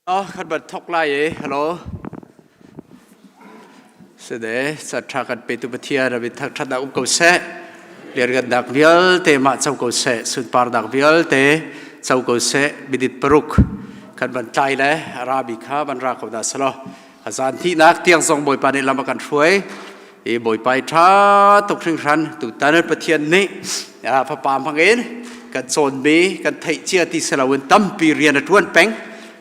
Kan van thok lai i hello. Side caṭha kan petu Pathian a min thangṭhatnak um ko seh. Lianngannak vialte mah co ko seh. Sunparnak vialte co ko seh. Minute paruk kan van tlai le arabi kha van ra ko dah selaw. A zan thihnak tiang zong Bawipa nih lam a kan hruai. I Bawipa i ṭha tuk hringhran tutan Pathian nih fapa hmangin kan cawnmi kan theih cia ti si loin tampi rian a ṭuan peng.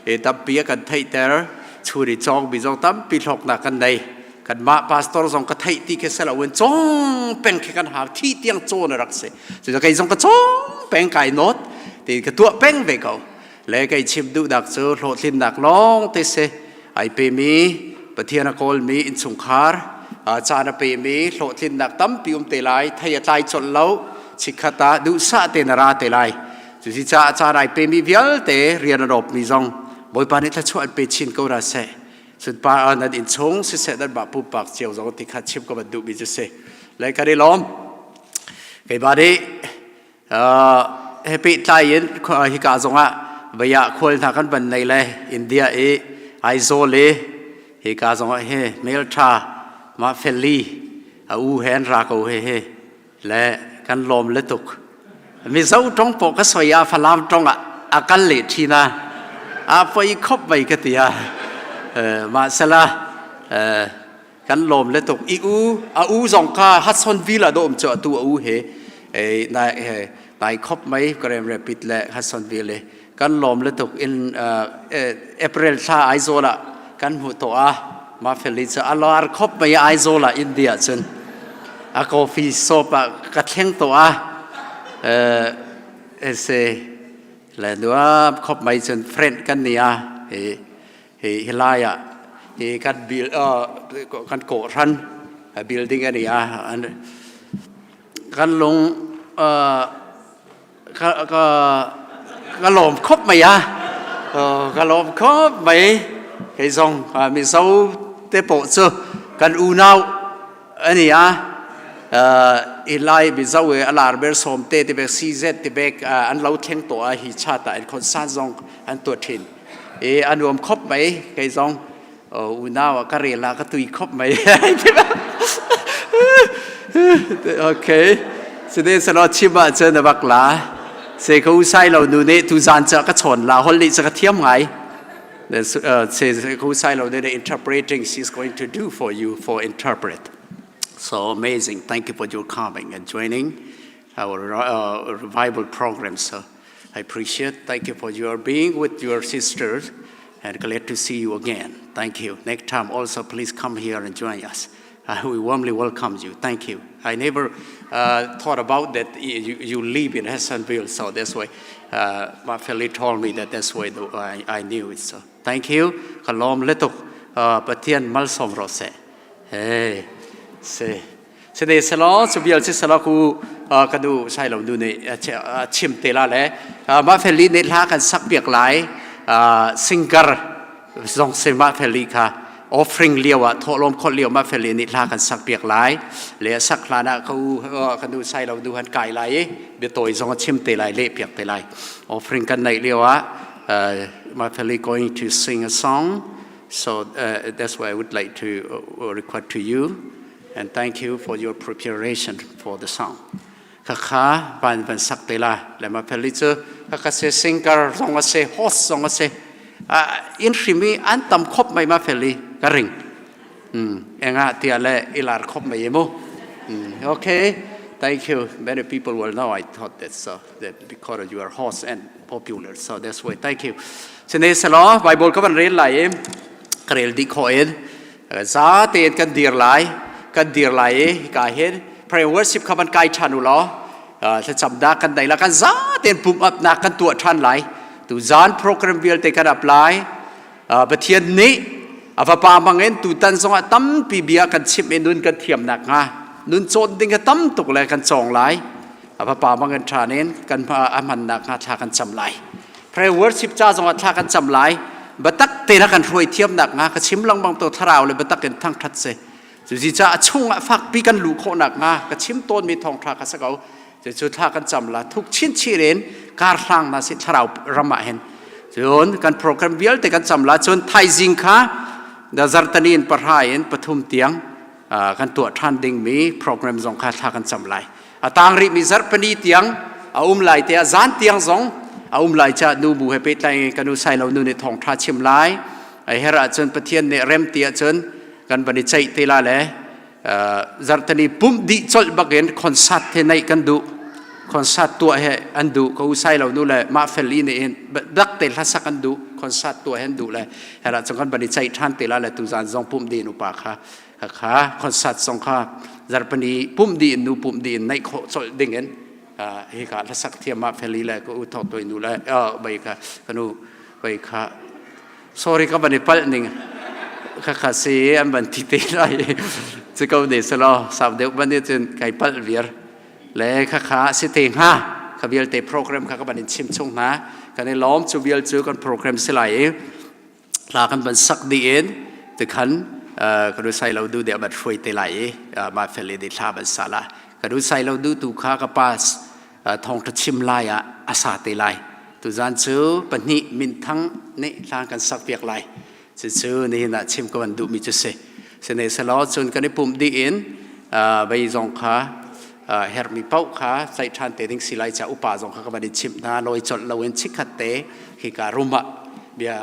I tampi a kan theihter. Chun i cawngmi zong tampi hlawknak kan nei. Kanmah pastor zong ka theih ti khi si loin cawng peng khi kan hau thi tiang cawn a rak si. Cucu kei zong ka cawng peng kai nawt ti ka tuah peng ve ko. Le kei chim duhnak cu hlawhtlinnak lawng te si. Ai pemi Pathian a kawlmi innchungkhar caan a pemi hlawhtlinnak tampi um te lai thei a tlai colh lo chikkhat ah duhsah te na ra te lai cuci caah caan ai pemi vialte rian a rawpmi zong Bawipa nih thluachuah an pe chin ko ra seh sunpar nan inn chung siseh nan mah pumpak cio zong ti kha chim ka van duhmi cu si le kan i lawm keimah nih He pehtlai in hika zongah vei ah khual hna kan van nei le India i Aizawl i hika zongah he hmelṭha mah Feli a u he an ra ko he he le kan lawm le tuk. Mizo ṭong pawh ka soi ah Falam ṭong ah a kal leh ṭhin a a poi khop mei ka ti a mah sela Kan lawm le tuk. I u, a u zong kha Hudsonville ah dawm cu atu a u he nai he nai khop mai Grand Rapid le Hudsonville kan lawm le tuk in April thla Aizawl ah kan hmuh to a ma feli cu a lar khop mai Aizawl ah India cun a coffee shop ah ka thleng to a se le nuam khop mai cun friend kan ni a Hi hilai ah hi kan bil kan kawhhran building ani a kan lung ka ka ka lawm khop mai a ka lawm khop mai kei zong mizo te pawh cu kan unau ani a i lai mizo e a lar ber sawmte te bek CZ te bek an lo thleng to a hi cha ta in khon san zong an tuah thin I a nuam khop mei kei zong unau ah ka rel ah ka tui khop mei. Okay. Sine salo chim ah cun a bak la. Se ko usai lo nu nih tu zan ca ka chawn la hol nih ca ka thiam ngai. Se ko usai lo nu interpreting she's going to do for you for interpret. So amazing. Thank you for your coming and joining our revival program. So I appreciate. Thank you for your being with your sisters and glad to see you again. Thank you. Next time also please come here and join us. We warmly welcome you. Thank you. I never thought about that you, you live in Hessenville, so that's why my family told me that that's why the, I, I knew it. So thank you. Kalom letuk Pathian malsom rose. Hey, say. Sine selaw cu vial si selaw ku ka nu sai lo nu nih a chim te la le mah feli nih hla kan sak piak lai singer zong se mah feli kha offering lio ah thawhlawm khawlh lio mah feli nih hla kan sak piak lai le sak hlan ah ka u ka nu sai lo nu han kai lai i biatawi zong a chim te lai leh piak te lai offering kan neih lio ah mah feli going to sing a song so that's why I would like to request to you And thank you for your preparation for the song. Khakha van van sak te la le ma pheli chu khakha se singer zong a se host zong a se in hrimi an tam khop mai ma pheli ka ring enga tia le ilar khop mai mu okay thank you many people will know I thought that so that because you are host and popular so that's why thank you chene selo bible ka van rel lai em ka rel di kho en Za tein kan dir lai kan dir lai i hika hin prayer worship kha van kai ṭhan u law thlacamnak kan nei la kan za tein pump up nak kan tuah ṭhan lai tu zan program vialte kan apply Pathian nih a fapa hmangin tutan zongah tampi bia kan chimh i nun kan thiam nak hnga nun cawn ding a tam tuk le kan cawng lai a fapa hmangin ṭhan in kan a hmannak hnga thla kan cam lai Prayer worship ca zongah thla kan cam lai. Biatak te na kan hruai thiamnak hnga ka chim lengmang to thlarau le biatak in thangthat si. Cuzi ca a chungah fakpi kan luh khawhnak hnga ka chim tawnmi thawngtha kha si ko. Cucu thla kan cam la thuk chinchin in kar hlang na si thlarau ram ah hin. Cun kan program vialte kan cam la. Cun thaizing kha zartani in pahra in pathum tiang kan tuah ṭhan dingmi program zong kha thla kan cam lai. A tang rihmi zarhpini tiang a um lai te ah zan tiang zong a um lai caah nu bu he pehtlai in kan u sai lo nu nih thawngṭha chim lai. A her ahcun Pathian nih rem ti ahcun kan van i ceih te la le zarhtani pumh dih colh bakin concert he neih kan duh. Concert tuah he an duh ko sai lo nu le mah fel i nih hin dak te hlasak an duh concert tuah he an duh le her ahcun kan van i ceih ṭhan te la le tuzan zong pumh dih in upa kha kha concert zong kha zarhpini pumh dih in nu pumh dih in neih khawh colh ding in hi ka hlasak thiam ah feli le ka u thawk toi nu le bai kha ka nu bai kha sorry ka van i palh ning kha kha si an van ti te lai cu ko ne selo sau deuh ban cun kai palh viar le kha kha si te hnga kha vialte program kha ka van in chim chung hna kan i lawm cu vial cu kan program si lai i hla kan van sak dih in tikhan ka nu sai lo du deh van hruai te lai i mah fel i thla van sa la ka nu sai lo du tu kha ka pa thawngtha chim lai ah a sa te lai tuzan cu pahnih minthang nih hla kan sak piak lai cucu nihin ah chim ka van duh mi cu si sine selaw cun kan i pumh dih in vei zong kha herhmi paoh kha tlaih ṭhan te ding si lai ca upa zong kha ka van in chimh hna lawi colh loin chikkhat te hika room ah bia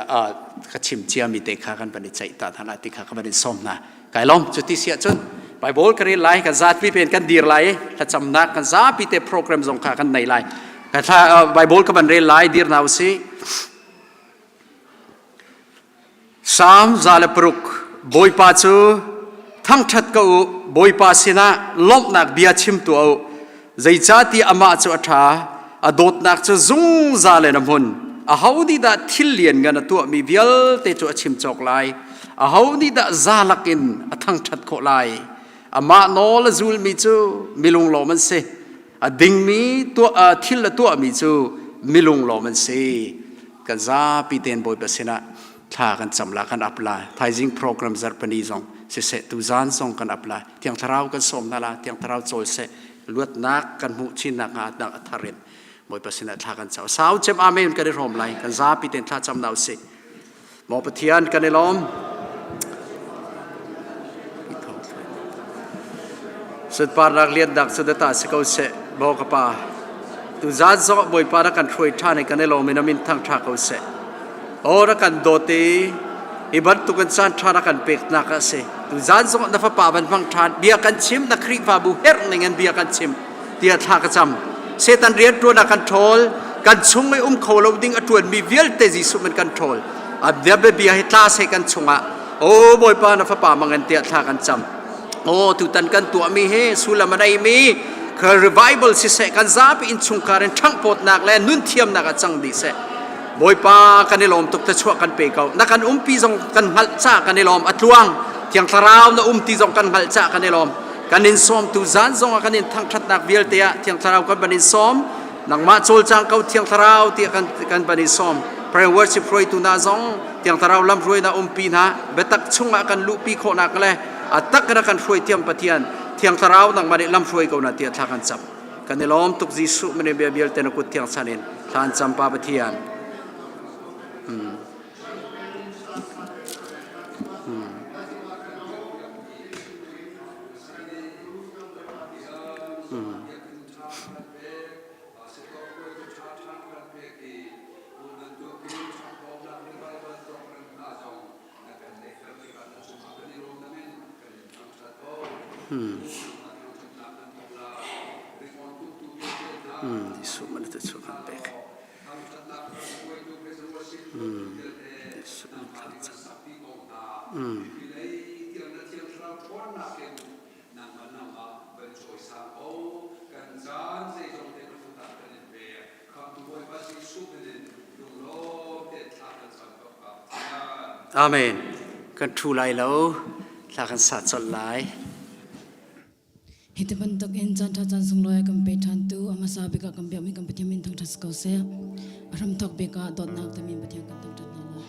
ka chim ciami te kha kan van i ceih ta hna ti kha ka van in sawm hna. Kai lawm. Cuti si ahcun Bible ka rel lai, kan zapi pen kan dir lai, thlacamnak kan zapi te program zong kha kan nei lai. Bible ka van rel lai, dir na usih. Salm 106 Bawipa cu thangṭhat ko u, Bawipa sinah lawmhnak bia chim tuah u. Zeicahtiah amah cu a ṭha, a dawtnak cu zungzal in a hmun. Aho nih dah thil lianngan a tuahmi vialte cu a chim cawk lai? Aho nih dah zalak in a thangṭhat khawh lai? Amah nawl a zulmi cu milunglawm an si. A dingmi tuah, thil a tuahmi cu milunglawm an si. Kan zapi tein Bawipa sinah thla kan cam la, kan ap la. Thaizing program zarhpini zong siseh, tuzaan zong kan ap la. Thiang Thlarau kan sawm hna la, Thiang Thlarau cawl seh. Luatnak kan hmuh chinnak hnga nak a thar in Bawipa sinah thla kan cam. Sau cem amen kan i hrawm lai. Kan zapi tein thla cam na usih. Maw Pathian kan i lawm. Sunparnak liannak cu na ta si ko seh, maw ka Pa. Tuzaan zong Bawipa na kan hruai ṭhan i kan i lawm in a min thangṭha ko seh. Aw na kan dawt i hi bantuk in caan ṭha na kan peknak a si. Tuzaan zong na fapa van hmang ṭhan, bia kan chim, na Khrihfabu herh ning in bia kan chim tiah thla ka cam. Satan rian ṭuan ah kan ṭhawl, kan chung i um kho lo ding a ṭuanmi vialte Jesuh min kan ṭhawl. A bia bia hi tla seh kan chungah. Aw Bawipa na fapa mangan tiah thla kan cam. Aw tutan kan tuahmi hi sullam a neimi revival siseh kan zapi innchungkhar in ṭhanghpawtnak le nun thiamnak ah cang dih seh. Bawipa kan i lawm tuk thluachuah kan pe ko. Na kan umpi zong kan hngalh ca kan i lawm. A tluang Thiang Thlarau na um ti zong kan hngalh ca kan i lawm. Kan in sawm tu zan zong ah kan in thangṭhatnak vialte ah Thiang Thlarau kan van in sawm. Nangmah cawlcang ko Thiang Thlarau tiah kan kan van i sawm. Prayer worship hruaitu hna zong Thiang Thlarau lamhruai na umpi hna. Biatak chungah kan luhpi khawhnak le a tak na kan hruai thiam Pathian Thiang Thlarau nangmah nih lamhruai ko na tiah thla kan cam. Kan i lawm tuk Jesuh mene bia vialte na kut thiang chan in thla an cam Pa Pathian. Hmm. Hmm. Hmm. Hmm. Hmm. Jesuh man te chu kan pek. Hmm. Jesuh man Hmm. Amen. Kan ṭhu lai lo, thla kan sa colh lai. Hi ti bantuk in caan ṭha caan sunglawi kan pe ṭhan tu a hmasa bik ah kan biakmi kan Pathian min thangṭhat si ko seh. A hramthawk bik ah dawtnak timi Pathian kan thangṭhat hna lai.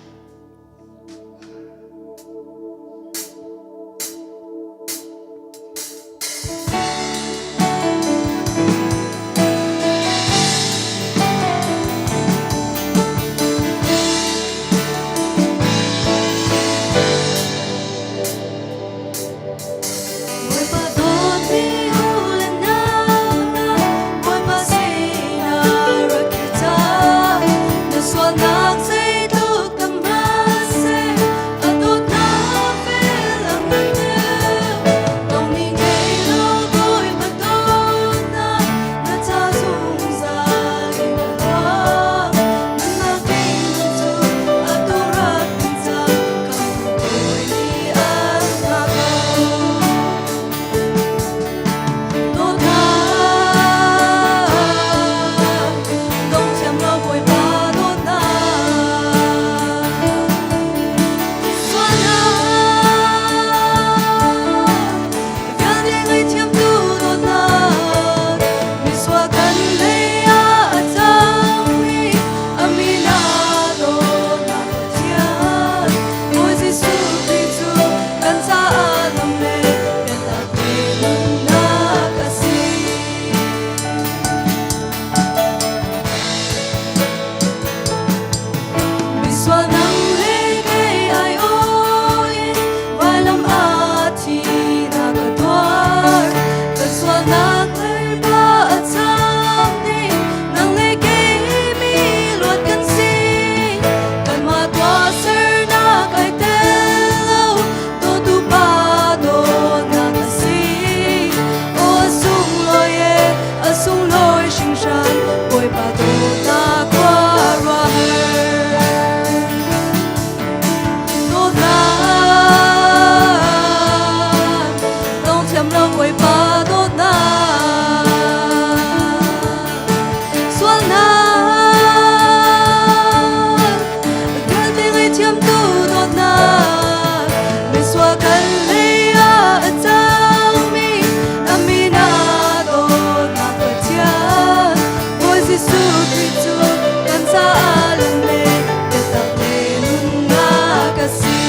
ngaihthiamtu dawtnak misual kan lei ah a cangmi a min ah dawtnak Pathian Bawi Jesuh Khrih cu kan caah lam le biatak le nunnak a si.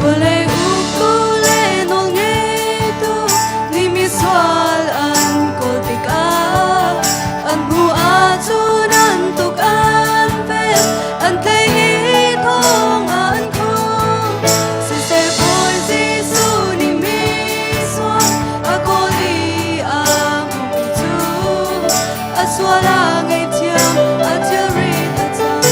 Vawlei uktu le nawlngeitu nih misual an kawl tikah an hmuh ahcun an tuk an vel an tlaih i thong ah an khumh. Siseh Bawi Jesuh nih misual a kawl i a hmuhmi cu a sual a ngaihthiam a thilrit a cang.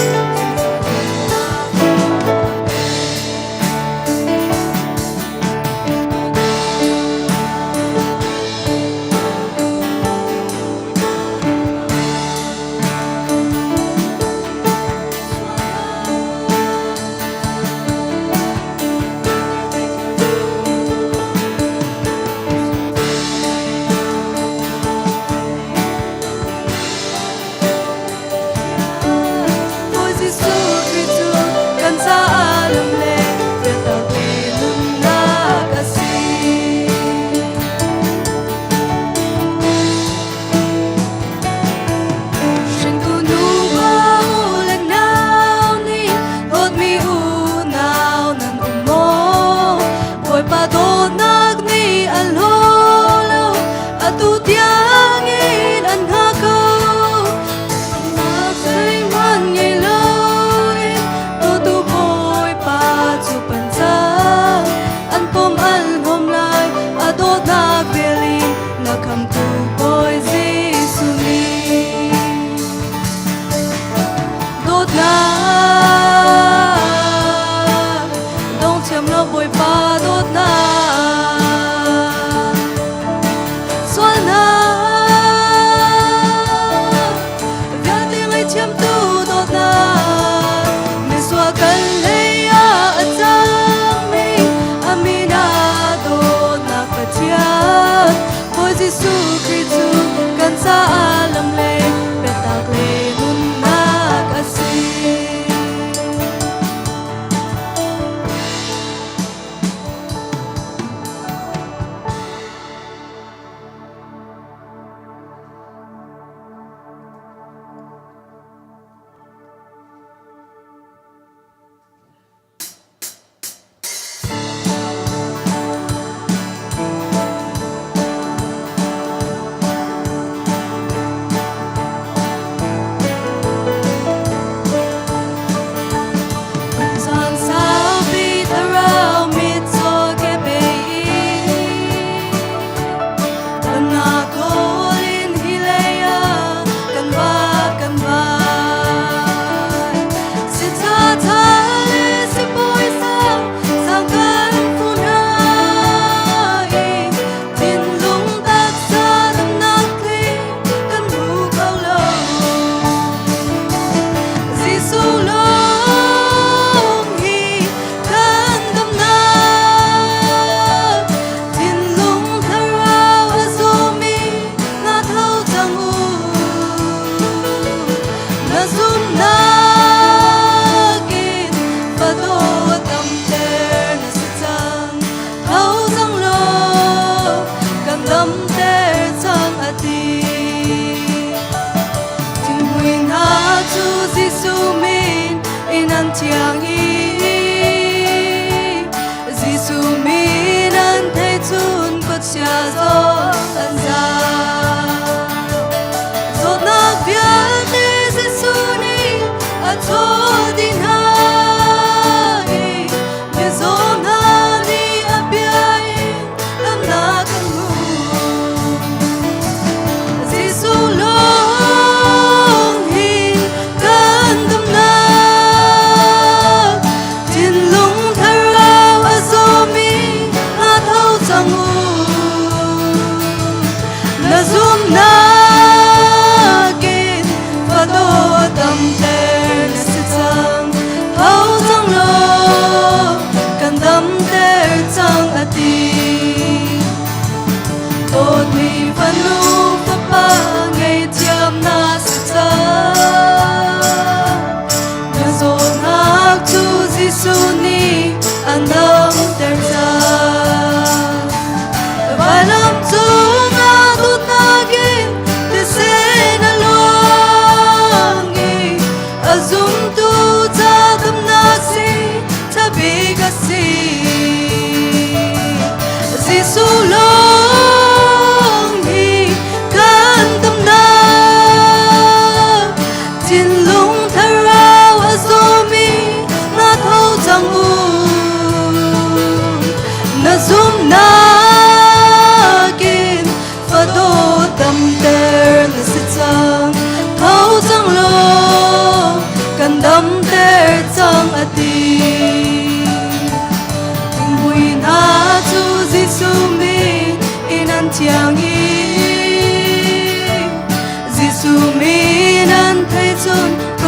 Bawi Jesuh Khrih cu kan caah lam le biatak le nunnak a si. Hringtu nupa u le nau nih dawtmi unau nan um maw? Bawipa dawtnak nih a hlaw lo, atu tiangin an hngak ko. Zeihmanh ngei loin dawtu Bawipa cu pan cang. An pom an hlawm lai, a dawtnak vel in na khamtu Bawi Jesuh nih. Dawtnak, dong thiam lo Bawipa dawtnak. Sualnak vialte ngaihthiamtu dawtnak misual kan lei ah a cangmi a min ah dawtnak Pathian Bawi Jesuh Khrih cu kan caah lam le biatak le nunnak a si. Caan saupi thlarau mitcaw kebei i Damnak kawl in hi lei ah kan vak kan vai. Si tha tha le si puaisa sang kan fu hna i thinlung taksa damnak tling kan hmu kho lo. Jesuh lawng hi kan damnak thinlung thlarau a zawmi na tho cang u. Na zumhnak in fadaw a damter na si cang. Tho cang law kan damter cang a ti. Thinghmui hna cu Jesuh min in an thiang i Jesuh min an theih cun khuachia zong an zaam. Zawtnak vialte Jesuh nih a ṭhawl dih hna i mizaw hna nih a bia in damnak an hmu. Jesuh lawng hi kan damnak thinlung thlarau a zawmi na tho cang u. Na zumhnak in fadaw a damter na si cang.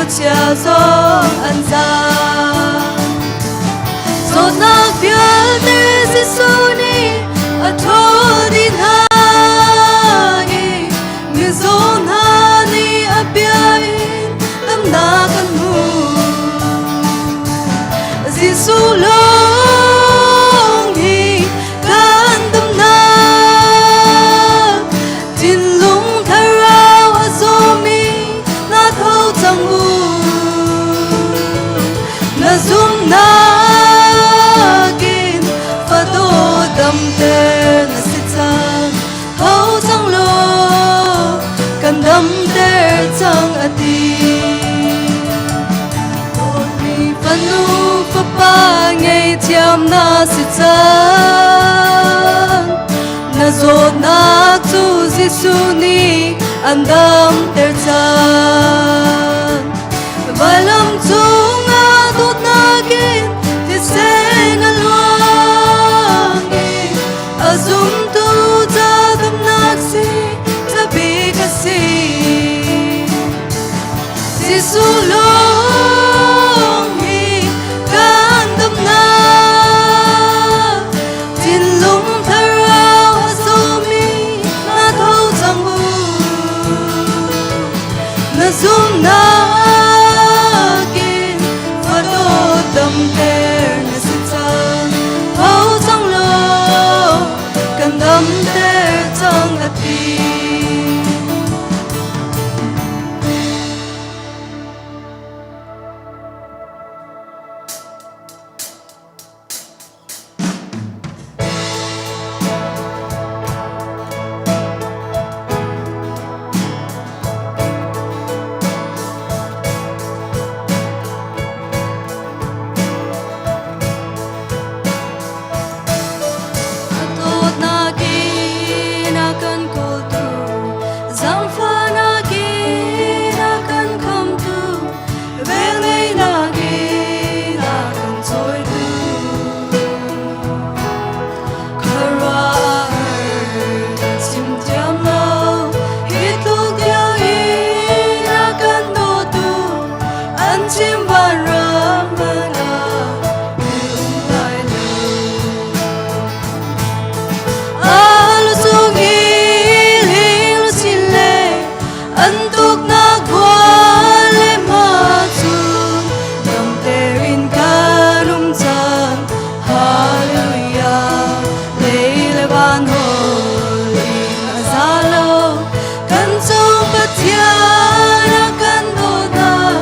Khuachia zong an zaam. Zawtnak vialte Jesuh nih a ṭhawl dih hna i mizaw hna nih a bia in damnak an hmu. Jesuh lawng hi kan damnak, thinlung thlarau a zawmi na tho cang u. Na zumhnak in fadaw damter na si cang, tho cang law kan damter cang a ti. Dawtmi fanu fapa ngeihthiam na si cang. Na zawtnak cu Jesuh nih an damter cang. Vailam cungah dawtnak in thisen a luang i a zumtu ca damnak si ṭha a si. Jesuh lawng hi kan damnak, thinlung thlarau a zawmi na tho cang u. Na zumhnak in fadaw damter na si cang, tho cang law kan damter cang a ti. A dawtnak in a kan kawltu, zaangfahnak in a kan khamtu, velngeihnak in a kan cawitu. Khuaruahhar chim thiam lo, hi tluk tiang in a kan dawtu, an chim vanram hmanh ah mi um lai lo. A lu cung i hling luchin le an tuknak khua le hma cu damter in kan um cang. Hallelujah. Lei le van hol in a za lo. Kan cung Pathian a kan dawtnak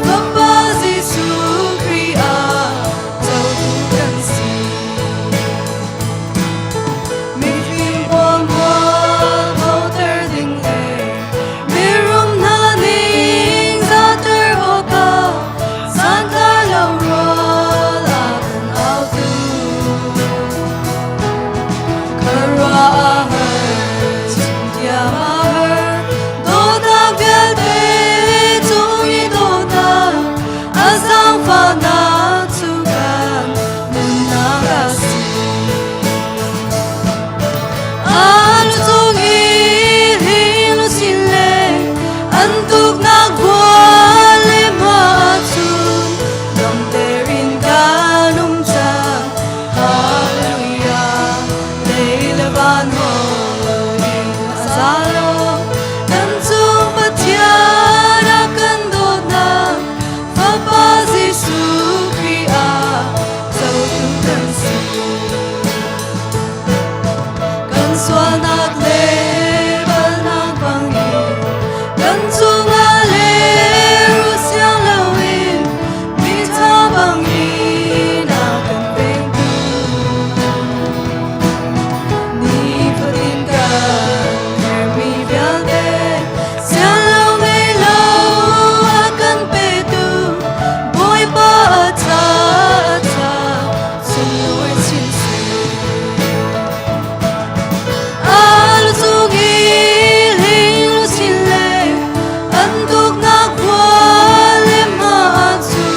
Fapa Jesuh Khrih ah cotu kan si. Mifim pawl mual photer ding le mirum hna ning zahter awkah santlai lo rawl a kan autu. Khuaruah a har, chimthiam a har, dawtnak vialte cung i dawtnak, a zaangfahnak cu kan nunnak a si. A lu cung i hling luchin le an tuknak khua le hma cun damter in kan um cang. Hallelujah, lei le van hol in a za lo. Kan cung Pathian a kan dawtnak Fapa Jesuh Khrih ah cotu kan si. Kan sualnak le palnak bangin kan cungah le rusiang loin miṭha bangin a kan vengtu. Nifatin kan herhmi vialte sian lo ngei lo a kan petu Bawipa a ṭha a ṭha sunglawi chin seh. A lu cung i hling luchin le an tuknak khua le hma cu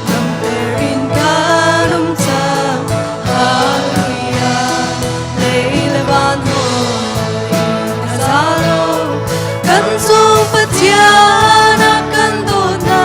damter in kan um cang. Hallelujah, lei le van hol in a za lo. Kan cung Pathian a kan dawtnak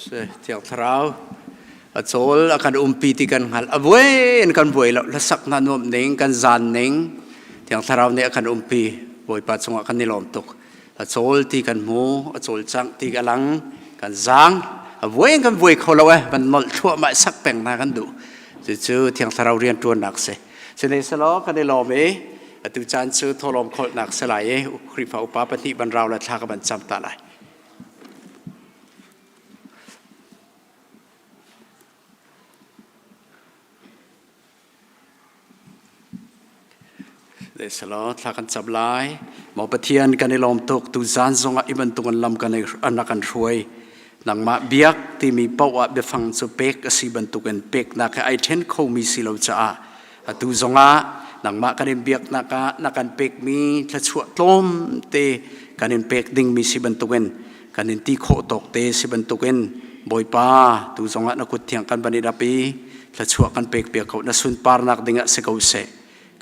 Thiang Thlarau a cawl a kan umpi ti kan hngalh. A buai in kan buai lo. Hlasak hna nuamh ning, kan zan ning, Thiang Thlarau nih a kan umpi. Bawipa cungah kan i lawm tuk. A cawl ti kan hmu, a cawlcangh ti ka lang, kan zaang. A buai in kan buai kho lo eh, van nolh thluahmah sak peng hna kan duh. Cucu Thiang Thlarau rianṭuannak si. Sihmanhsehlaw kan i lawm i atu caan cu thawhlawm kholhnak si lai i Khrihfa upa pahnih ban rau le thla ka van cam ta lai. Sihmanhsehlaw thla kan cam lai. Maw Pathian kan i lawm tuk tu zan zongah i bantuk an lam kan an kan hruai. Nangmah biak timi paoh ah biafang cu pek a si bantukin peknak he ai ṭhen khomi si lo caah atu zongah nangmah kan in biaknak ah na kan pekmi thluachuah tlawmte kan in pek dingmi si bantukin kan in ti khawh tawk te si bantukin Bawipa tu zongah na kut thiang kan van i dap i thluachuah kan pek piak ko na sunparnak dingah si ko seh.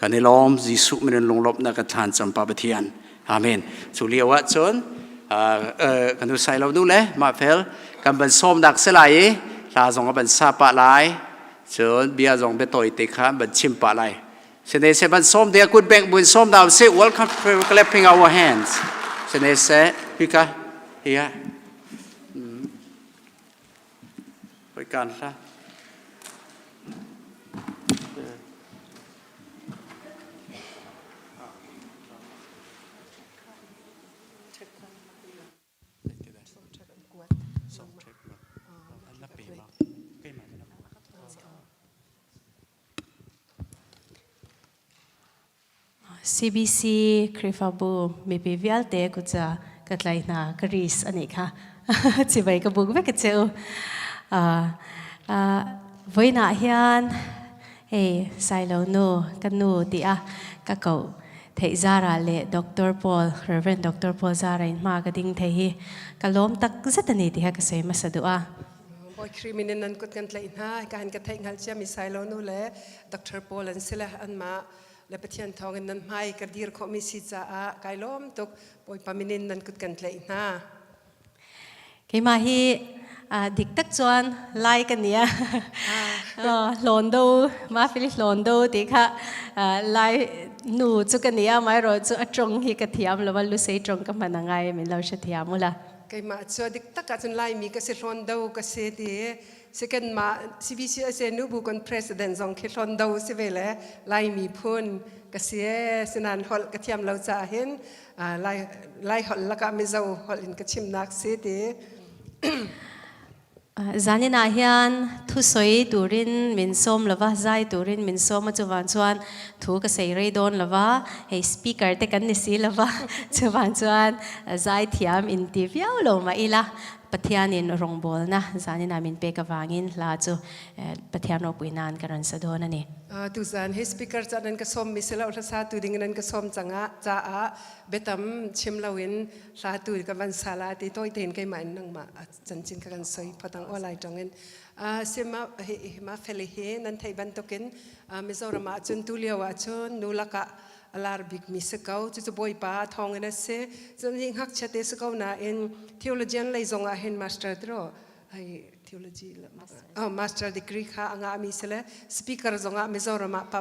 Kan i lawm Jesuh min in lunglawmhnak ka thlan cam Pa Pathian. Amen. Cu lio ah cun kan u sai lo nu le mah fel kan ban sawmnak si lai i hla zong a ban sa pah lai cun bia zong bia tawi te kha ban chim pah lai. Sine se ban sawm dia kut beng buin sawm dau se welcome clapping our hands. Sine se hika hiya. Hoi kan hla. CBC Khrihfabu mipi vialte kutza ka tlai hna ka ris ani kha chivai ka buk vek cheu voina hian hei sailo nu ka nu ti a ka ko thei zara le Dr. Paul Reverend Dr. Paul zara in ma ka ding thei hi ka lom tak zet ani ti ha ka sei masa du a Bawi Khrih min in nan kut kan tlaih hna. Ka han ka theih hngalh cia mi Sailo nu le Dr. Paul an si le anmah le Pathian thawng in nan hmai ka dir khawhmi si caah kai lawm tuk. Bawipa min in nan kut kan tlaih hna. Keimah hi dik tak chuan lai ka nia hlawn do ma fili hlawn do ti kha lai nu chu ka nia mai ro chu a tong hi ka thiam lo lu sei tong ka hman angai min lo hre thiam ula Keimah cu dik tak ahcun Laimi ka si hlawn do ka si ti second ma CBCSA nubu kan president zong khi hlawn do si ve le Laimi phun ka si e sinan holh ka thiam lo caah hin Lai Lai holh lakah Mizo holh in ka chimnak si ti. Zanin ah hian thusawi turin min sawm lova, zai turin min sawm a chuvan chuan thu ka sei rei dawn lova, hei speaker te kan ni si lova, chuvan chuan zai thiam in ti viau lo mah ila Pathianin rawngbawlna zanin ah min pek avangin hla chu Pathian ropui nan ka rawn sa dawn a ni. Tuzan hi speaker ca nan ka sawm mi si lo hlasa tu ding nan ka sawm cangah caah biatam chim loin hla tu ka van sa la ti tawi tein keimah in nangmah cancin ka kan soi phatang aw lai tong in sima ma feli hi nan thei bantukin Mizoram ah cun tu lio ah cun nu lakah alar bik mi si ko cucu bawipa thawng in a si cun hi ngakchia te si ko nain theologian lei zong ah hin master tiro ai theology oh master degree kha anga mi sele speaker zong ah Mizoram ah pa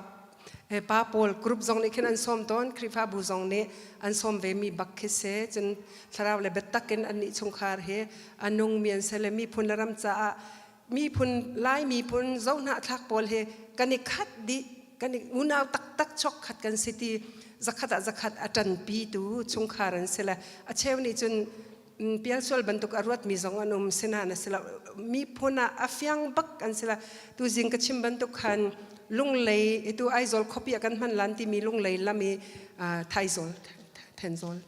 Pa pawl group zong nih khin an sawm tawn Khrihfabu zong nih an sawm ve mi bak khi si cun thlarau le biatak in annih chungkhar hi a nung mi an si le miphun le ram caah miphun Lai miphun zohnahthlak pawl hi kan i khat dih kan i unau taktak chok khat kan si ti zakhat ah zakhat a ṭanpi tu chungkhar an si le a cheu nih cun pialsual bantuk a ruatmi zong an um sinain a si lo miphun ah a fiang bak an si la tuzing ka chim bantuk khan lunglei itu Aizawl khuapi ah kan hman lan timi lunglei lam i Thaizawl Thenzawl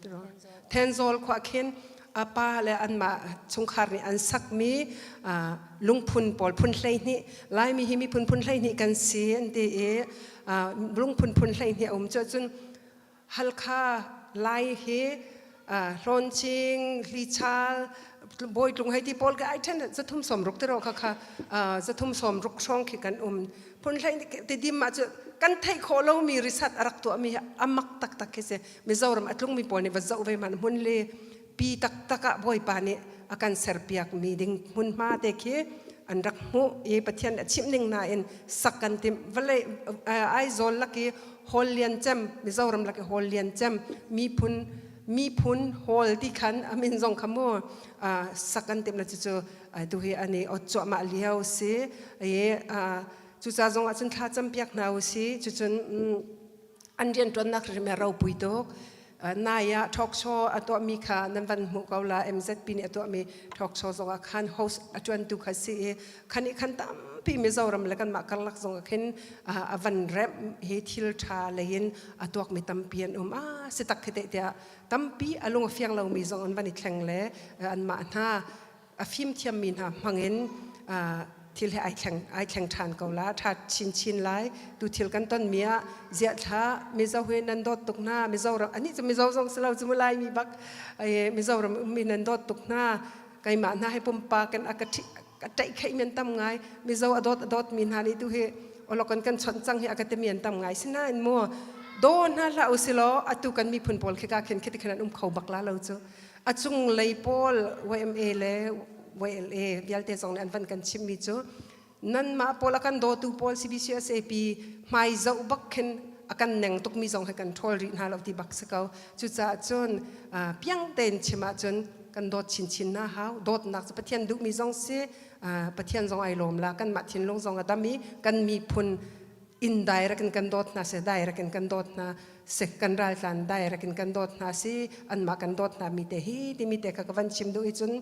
Thenzawl khua khin a pa le anmah chungkhar nih an sakmi lungphun pawl phun 12 Laimi hi miphun phun 12 kan si an ti i lungphun phun 12 a um cu cun Halkha Lai hi Hlawnching, Hlichal, Bawitlung hei ti pawl ka ai then zathum som ruk tiro kha kha zathum som ruk hrawng khi kan um phun hlei ti dim ah cu kan theih khawh lomi risat a rak tuahmi amak taktak khi si Mizoram a tlungmi pawl nih va zoh ve man hmun le pi taktak ah Bawipa nih a kan serpiak mi ding hmunhma te khi an rak hmuh i Pathian a chimh ning nain sak kan timh. Vawlei Aizawl lak i hall lian cem Mizoram lak i hall lian cem miphun miphun hall ti khan a min zong kha mu sak kan timh la cucu tu hi ani ot cuahmah lio si i cuca zong ah cun thla campiak hna u si cucun an rianṭuannak hrim a ropui tuk. Nai ah talk show a tuahmi kha nan van hmuh ko la MZP nih a tuahmi talk show zong ah khan host a ṭuantu kha si i khan i khan tampi Mizoram le kanmah karlak zong ah khin a van remh hi thil ṭha lei in a tuakmi tampi an um. Ah si tak khi teh tiah tampi a lung a fiang lomi zong an van i thleng le anmah hna a fimthiammi hna hmangin thil he ai thleng ai thleng ṭhan ko la ṭha chinchin lai tu thil kan tonmi ah ziah thla Mizo hi nan dawt tuk hna Mizoram anih cu Mizo zong si lo cu Laimi bak Mizoram ummi nan dawt tuk hna keimah hna hi pumpak in a ka ka ṭaih kheih men tam ngai Mizo a dawt a dawt mi hna nih tu hi olokon kan chawnh cang hi a ka timi an tam ngai sinain mu daw hna hlah usilaw atu kan miphun pawl khi ka khin khiti khan an um kho bak la lo cu A cunglei pawl YMA le YLA vialte zong nih an van kan chimmi cu nanmah pawl a kan dawtu pawl CBCUSAP hmai zoh bak khin a kan neng tukmi zong he kan ṭhawl rih hna lo ti bak si ko. Cucaah cun piang tein chim ahcun kan dawt chinchin hna hau. Dawtnak cu Pathian duhmi zong si, Pathian zong ai lawm la, kanmah thinlung zong a dam i kan miphun in direct in kan dawt hna seh direct in kan dawt hna seh kan raltlan direct in kan dawt hna si anmah kan dawt hna mi te hi timi te kha ka van chim duh i cun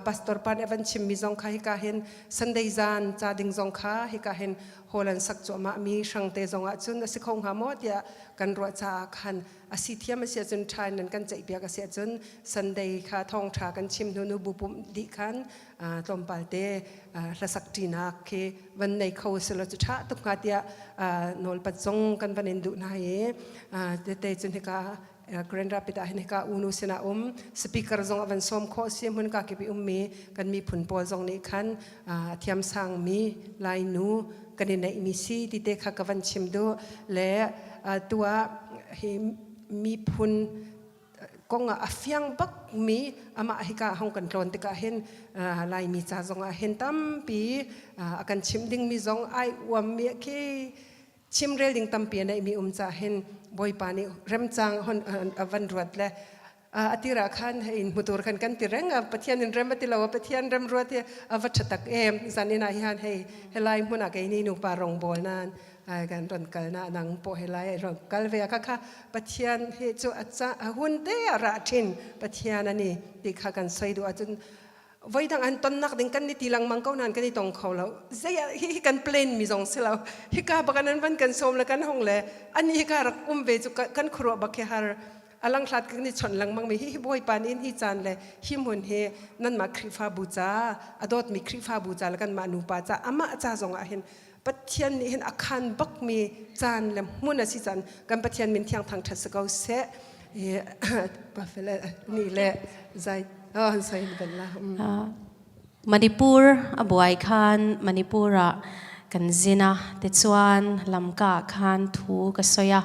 pastor pa nih a van chim mi zong kha hika hin Sunday zan ca ding zong kha hika hin hall an sak cuahmah mi hrang te zong ah cun a si kho hnga maw tiah kan ruah caah khan a si thiam a si ahcun ṭha in nan kan ceihpiak a si ahcun Sunday kha thawngṭha kan chim hnu nu bu pumh dih khan tlawmpal te hlasak ṭinak khi van nei kho selaw cu ṭha tuk hnga tiah nawlpat zong kan van in duh hna i tete cun hika Grand Rapid ah hin hika unu sinah um speaker zong a van sawm khawh si hmun ka kip i ummi kan miphun pawl zong nih khan thiamsang mi Lainu kan i neihmi si ti te kha ka van chim duh le tu ah hi miphun kong ah a fiang bak mi amah hika hong kan tlawn tikah hin Laimi ca zong ah hin tampi a kan chim ding mi zong ai uam mi khi chimrel ding tampi a neih mi um ca hin Bawipa nih remcang hon a van ruat le atira khan in hmutur khan kan ti reng a Pathian in rem ati lo a Pathian rem ruat hi a va tha tak em zan in ah hian hei helai hmun ah kei ni nupa rong bawl nan kan ron kal na nang po helai ron kal ve kha kha Pathian hi chu a hun te a ra thin Pathian ani ti kha kan soi du ahcun voidang an tonnak ding kan ni ti lengmang ko nan kan i tong kho lo zei hi hi kan plan mi zong si lo hika bak an van kan som le kan hong le ani hika rak um ve chu kan khuruah bak hi har alang hlat kan i chawnh lengmang mi hi hi Bawipa nih hi caan le hi hmun hi nanmah Khrihfabu ca a dawtmi Khrihfabu ca le kanmah nupa ca amah ca zong ah hin Pathian nih hin a khan bakmi caan le hmun a si caan kan Pathian min thiang thang ṭhat si ko seh. Pafele ni le zai oh sai bel la. Manipur a buai khan Manipur ah kan zin a tichuan lamka ah khan thu ka sawi a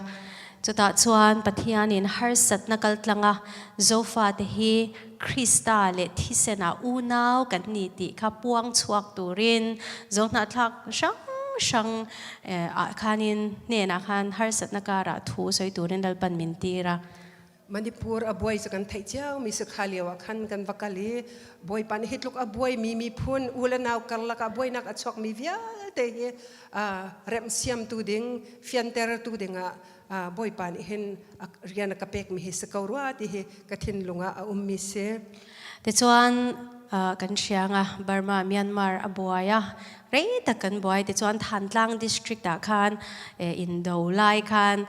chutah chuan Pathianin harsatna kaltlanga Zofate hi Krista leh thisen ah unau kan ni tih kha puang chhuak turin Zohnahthlak hrang hrang ah khanin hnenah khan harsatna karah thu sawi turin Lalpan min tir a. Manipur a buai cu kan theih cio mi si kha lio ah khan kan va kal i Bawipa nih hi tluk a buaimi miphun u le nau karlak ah buainak a chuakmi vialte hi remhsiamtu ding fiantertu dingah Bawipa nih hin rian a ka pekmi hi si ko rua ti hi ka thinlung ah a ummi si. Tichuan kan hriang a Burma Myanmar a buai a rei tak kan buai tichuan Thantlang district ah khan indo lai khan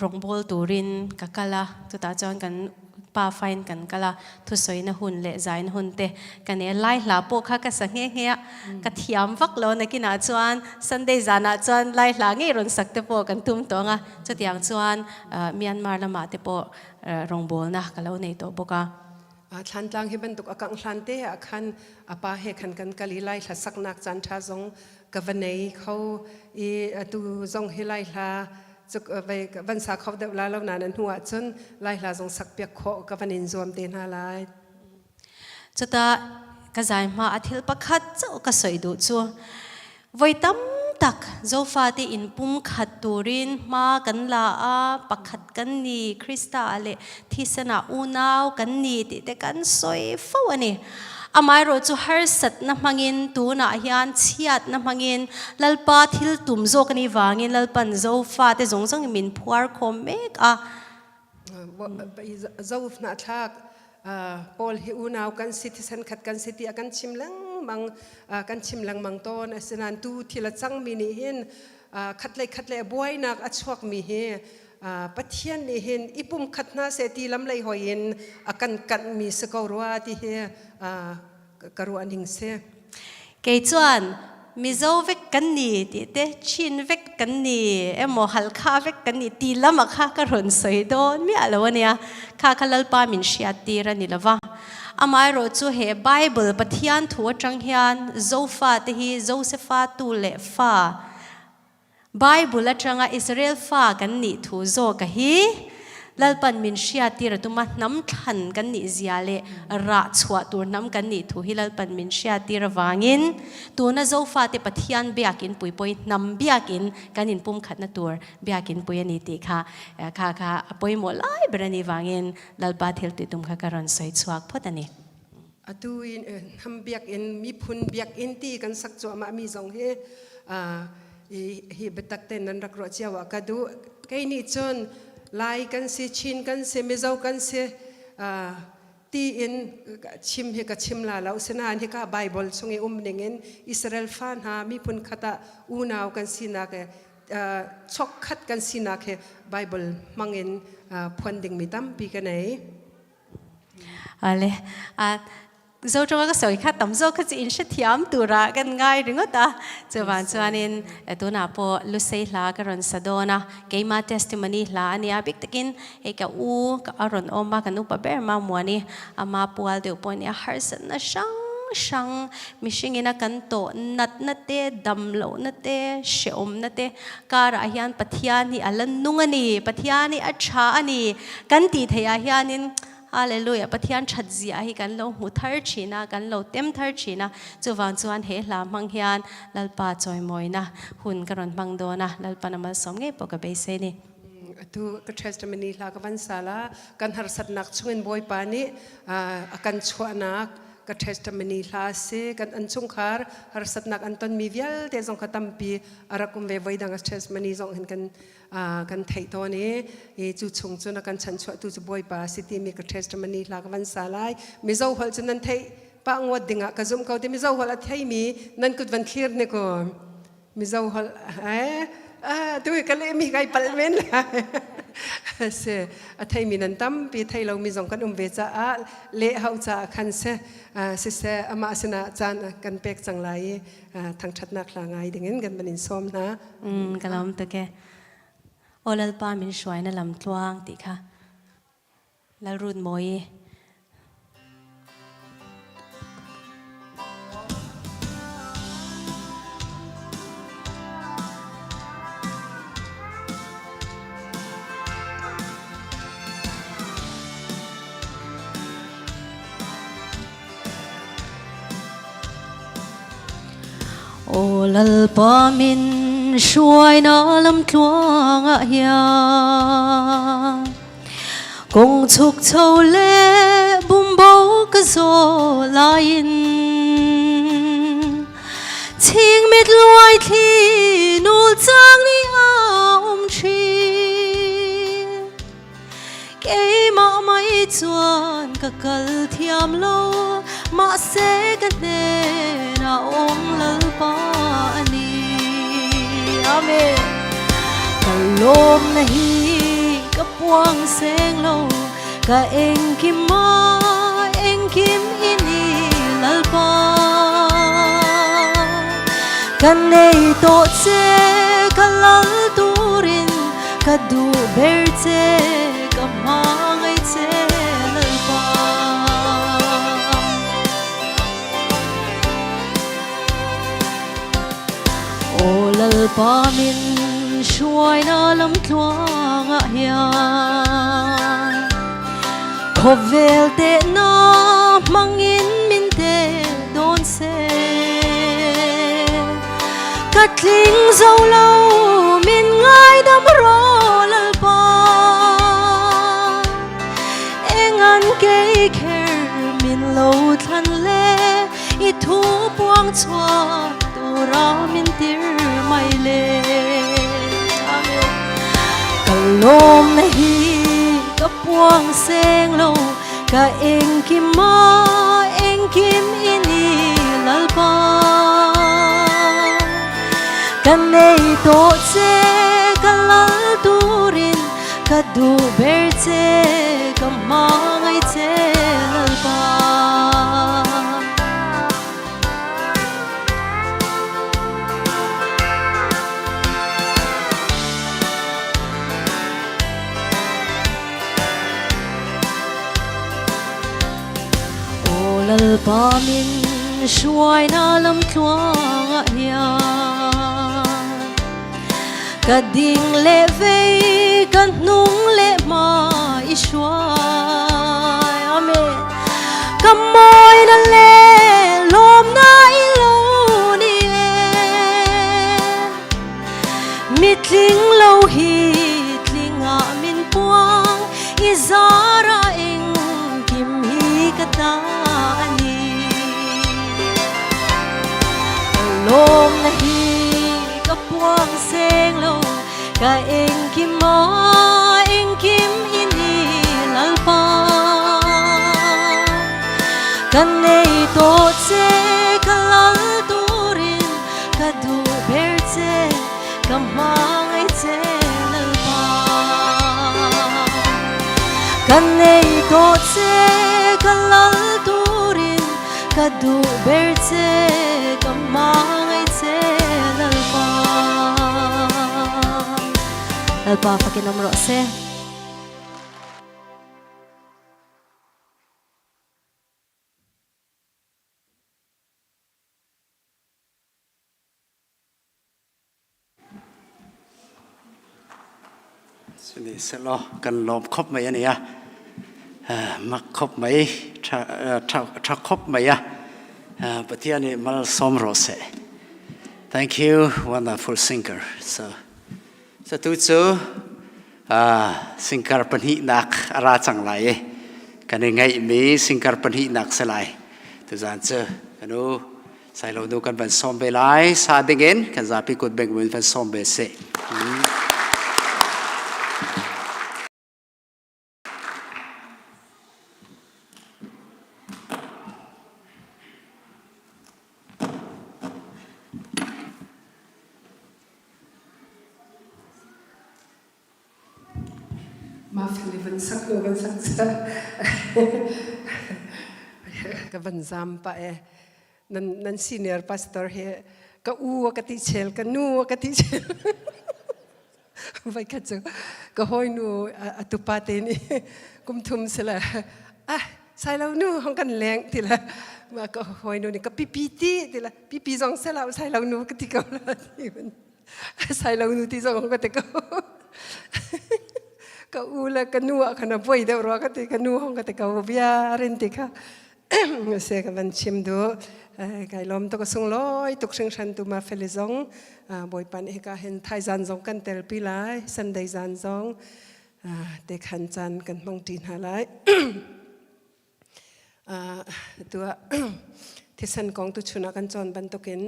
Rawngbawl turin ka kal a, chutah chuan kan pafa in kan kal a, thusawina hun leh zaina hun te ka nei a, lai hla pawh kha ka sa nghe nghe a, ka thiam vak lo nakinah chuan Sunday zanah chuan lai hla ngei rawn sak te pawh kan tum tawh ang a, chutiang chuan Myanmar lamah te pawh rawngbawlna ka lo nei tawh bawk a. Thlantlang hi bantuk a kangh hlan te ah khan a pa he khan kan kal i lai hla saknak caan ṭha zong ka va nei kho i atu zong hi lai hla Cuk vei van sa kho deuh la lo na nan hnu ahcun Lai hla zong sak piak khawh ka van in zuam te hna lai. Cuta ka zai hma a thil pakhat chauh ka soi duh chu. Voi tam tak zofate in pumkhat turin hma kan la a, pakhat kan ni Krista le thisen ah unau kan ni ti te kan soi fo ani. Amaherawh chu harsat na hmangin tunah hian chhiat na hmangin Lalpa thil tum zawk ani wangin Lalpan zofate zawng zawng in min phuar khawm mek a. Zo hnahthlak Paul hi unau kan si thisen khat kan si ti a kan chim lengmang kan chim lengmang tawn. Asinain tu thil a cangmi nih hin khatlei khatlei a buainak a chuakmi hi Pathian nih hin i pum khat hna seh ti lam lei hoi in a kan kanhmi si ko rua ti hi ka ruah ning si. Kei chuan Mizo vek kan ni ti te Chin vek kan ni emaw Halkha vek kan ni ti lam a kha ka rawn sawi dawn miah lo ania. Kha kha Lalpa min hriat tir a ni lova. Amaherawh chu he Bible Pathian thu atang hian Zofa te hi Josefa tu leh fa Bible atanga Israel fa kan nih thu zawk a hi Lalpan min hriattir a tum a, hnam thlan kan nih zia leh rah chhuah tur hnam kan nih thu hi Lalpan min hriattir avangin tuna Zofate Pathian biakin pui pawhin hnam biakin kan inpumkhatna tur biakin pui a ni tih kha kha kha a pawimawh lai ber a nih vangin Lalpa thil tih tum kha ka rawn sawi chhuak phawt a ni. Atu in hnam biakinn miphun biakinn ti kan sak cuahmah mi zong hi hi biatak ten nan rak ruah cio ah ka duh. Kei nih cun Lai kan si, Chin kan si, Mizo kan si ti in chim hi ka chim la lo. Sinain hika Bible chung i um ning in Israel fa hna miphun khat ah unau kan sinak he chok khat kan sinak he Bible hmang in phuan dingmi tampi ka nei. Ale a zo ṭanga ka sawi kha tam zawk kha chu in hrethiam tura kan ngai ringawt a. Chuvan chuanin tunah pawh Lusei hla ka rawn sa dawn a, keima testimony hla a nia bik takin hei ka u ka a rawn awm a, kan upa ber ma muani ama pual deuh pawh a nia harsatna hrang hrang mihringin a kan tawh natna te dam lohna te hrehawmna te karah hian Pathian hi a la nung a ni, Pathian hi a tha a ni kan tih theih ah hianin Hallelujah Pathian that zia hi kan lo hmu thar thin a, kan lo tem thar thin a, chuvang chuan he hla hmang hian Lalpa chawimawina hun ka rawn hmang dawn a, Lalpan a malsawm ngei pawh ka beisei ni. Atu ka testimony hla ka van sal a, kan harsatnak chungin Bawipa nih a kan chuahnak ka testimony hla a si. Kan an chungkhar harsatnak an tonmi vialte zong kha tampi a rak um ve. Voidang a testimony zong hin kan kan theih tawn i cu chung cun a kan chanchuahtu cu Bawipa a si timi ka testimony hla ka van sa lai. Mizo holh cu nan theih pah ngawt dingah ka zumh ko ti Mizo holh a theimi nan kut van thlir ne ko. Mizo holh eh tu ka lehmi kai palh men lai. Se a theimi nan tampi thei lomi zong kan um ve caah leh hau caah khan se siseh amah sinah caan kan pek cang lai i thangṭhatnak hla ngai dingin kan van in sawm hna. Ka lawm tuk e. Aw Lalpa min hruai na lam tluang ti kha Lalrut Mawi. Aw Lalpa min hruai na lamtluang ah hian Kong chuk cho le bumbo ka zaw lai in Ching mit luai thli nul cang ni a um thin Keimah mei chuan ka kal thiam lo, mahse ka hnenah um Lalpa a ni. Amen. Ka lawm na hi ka puang seng lo, ka engkim ah engkim i ni Lalpa. Ka nei tawh che ka lal turin Ka duh ber che, ka hmangaih che Lalpa. Aw Lalpa min hruai. hruaina lamtluang ah hian khawvel tehna hmangin min te dawn se ka tling zo lo min ngaidam rawh Lalpa engan kei kher min lo thlan le i thu puang chhuak tura min tir mai le. Amen. Ka lawm na hi ka puang seng lo ka engkim a engkim ini Lalpa ka nei tawh che ka lal turin ka duh ber che ka hmangaih che Lalpa. Aw Lalpa min hruaina lamtluang ah hian ka ding le vei ka hnung le hma i hruai. Amen. Ka mawina le lawmna i lo ni e. Mitling lo hi tlingah min puang i zara engkim hi ka ta a ni. Ka lawm na hi ka puang seng lo ka engkim a engkim i ni Lalpa. Ka nei tawh che ka lal turin ka duh ber che ka hmangaih che Lalpa. Ka nei tawh che ka lal turin ka duh ber che ka hmangaih che Lalpa. Lalpa fakin awm rawh se. Sini selaw kan lawm khop mai ani a mak khop mai tha tha khop mai a Pathian i mal som rawh se. Thank you wonderful singer. So so tu cu singkar pahnihnak a ra cang lai i kan i ngaihmi singkar pahnihnak si lai. Tuzaan cu kan u Sailo nu kan van sawm ve lai sa dingin kan zapi kut beng in van sawm ve sih. Mah fel i van sak nu van sak ca ka van zam pah e nan nan senior pastor he ka u a ka ti chel ka nu a ka ti chel vai khat cu ka hawi nu a tupa te nih kum thum sila ah sai lo nu hong kan leng ti la ma ka hawi nu nih ka pipi ti ti la pipi zong sela sai lo nu ka ti ko la ti sai lo nu ti zong ka ti ko ka u le ka nu ah khan a buai deuh rua ka ti ka nu hong ka ti ko bia rin ti kha se ka van chim du kai lom to ka sung loi tuk hringhran tu ma feli zong bawipa nih hika hin thaizan zong kan tel pi lai Sunday zan zong te khan caan kan hmang ṭi hna lai Tu ah thisen kong tuchun ah kan cawn bantukin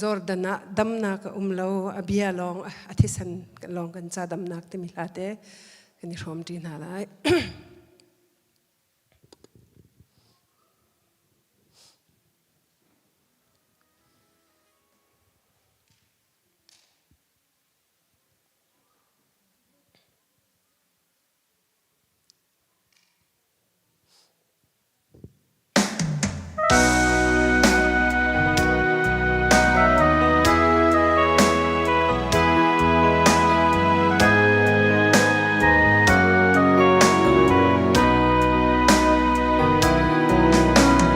Jordan ah damnak a um lo, a bia lawng, a thisen lawng kan ca damnak timi hla te kan i hrawm ṭi hna lai.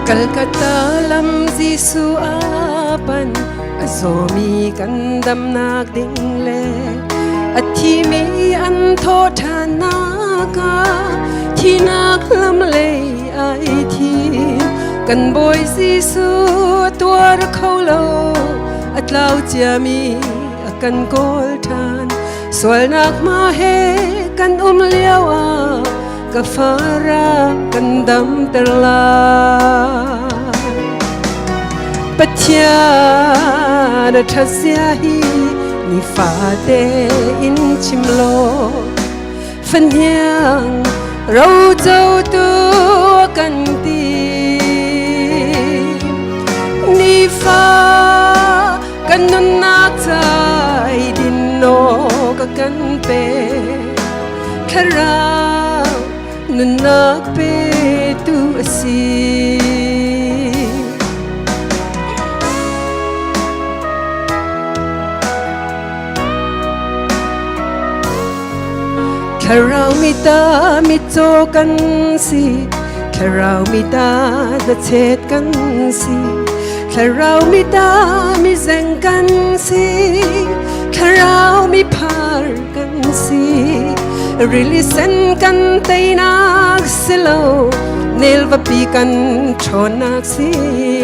Calcutta lam Jesuh a pan. A zawmi kan damnak ding le a thimi an thawh ṭhannak ah thihnak lam lei ai thim. Kan Bawi Jesuh tuar kho lo, a tlau ciami a kan kawl ṭhan. Sualnak hma he kan um lio ah ka fara kan damter lai. Pathian a ṭhatzia hi nifate in chim law fahniang rocotu a kan ti. Nifa kan nunnak ca din awk a kan pe thlarau nunnak petu a si. Thlarau mi ta mitcaw kan si Thlarau mi ta hnachet kan si Thlarau mi ta mi zeng kan si Thlarau mi phar kan si Rili sen kan teinak si lo Nelvapi kan ṭhawnnak si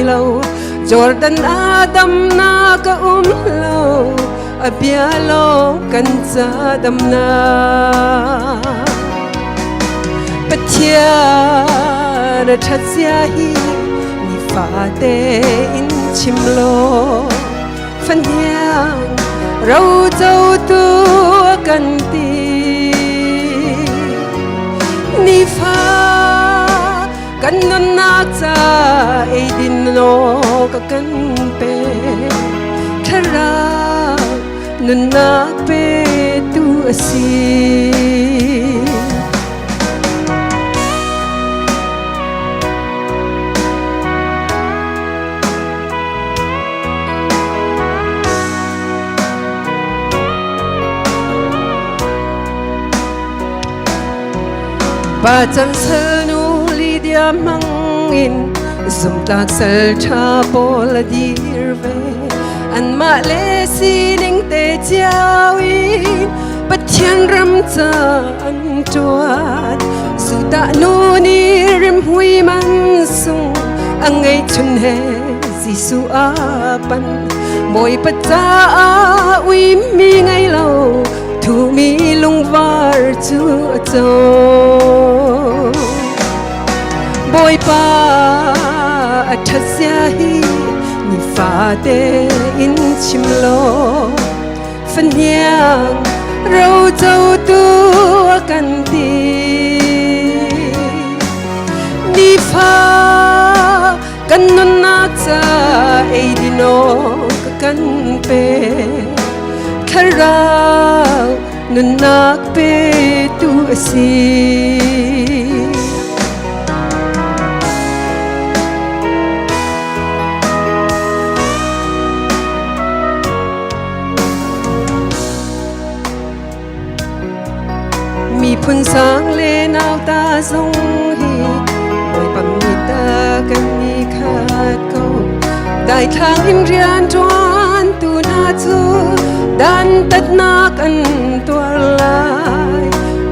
lo Jordan ah damnak a um lo A bia lawng kan ca damnak Pathian a ṭhatzia hi nifate in chim law fahniang rocotu a kan ti. Nifa kan nunnak ca eidin awk a kan pe thlarau nunnak petu a si. Pa chan salnu Lydia mangin zumtlak sal ṭha pawl a dir ve anmah le sining te cio in Pathian ram ca an ṭuan Zutah nu nih rimhmui man sung a ngeihchun he Jesuh a pan Bawipa caah uimi ngei lo Thumi lungvar cu a co. Bawipa a ṭhatzia hi nifate in chim law fahniang rocotu a kan ti. Nifa kan nunnak ca eidin awk kan pe thlarau nunnak petu a si. Miphun sang le nauta zong hi Bawipa mi ta kan ni khat ko. Daithlang in rian ṭuan tu hna cu dantatnak an tuar lai.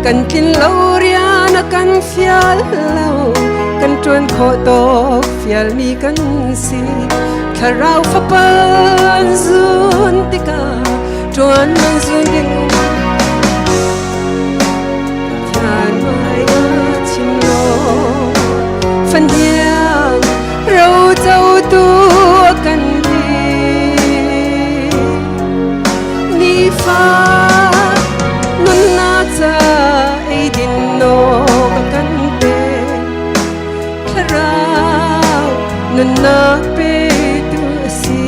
Kan tlin lo rian a kan fial lo, kan ṭuan khawh tawk fialmi kan si. Thlarau fapa an zun tikah ṭuan man zun ding Pathian hmai ah chim law fahniang rocotu a kan ti. Nifa nunnak ca eidin awk a kan pek Thlarau nunnak petu a si.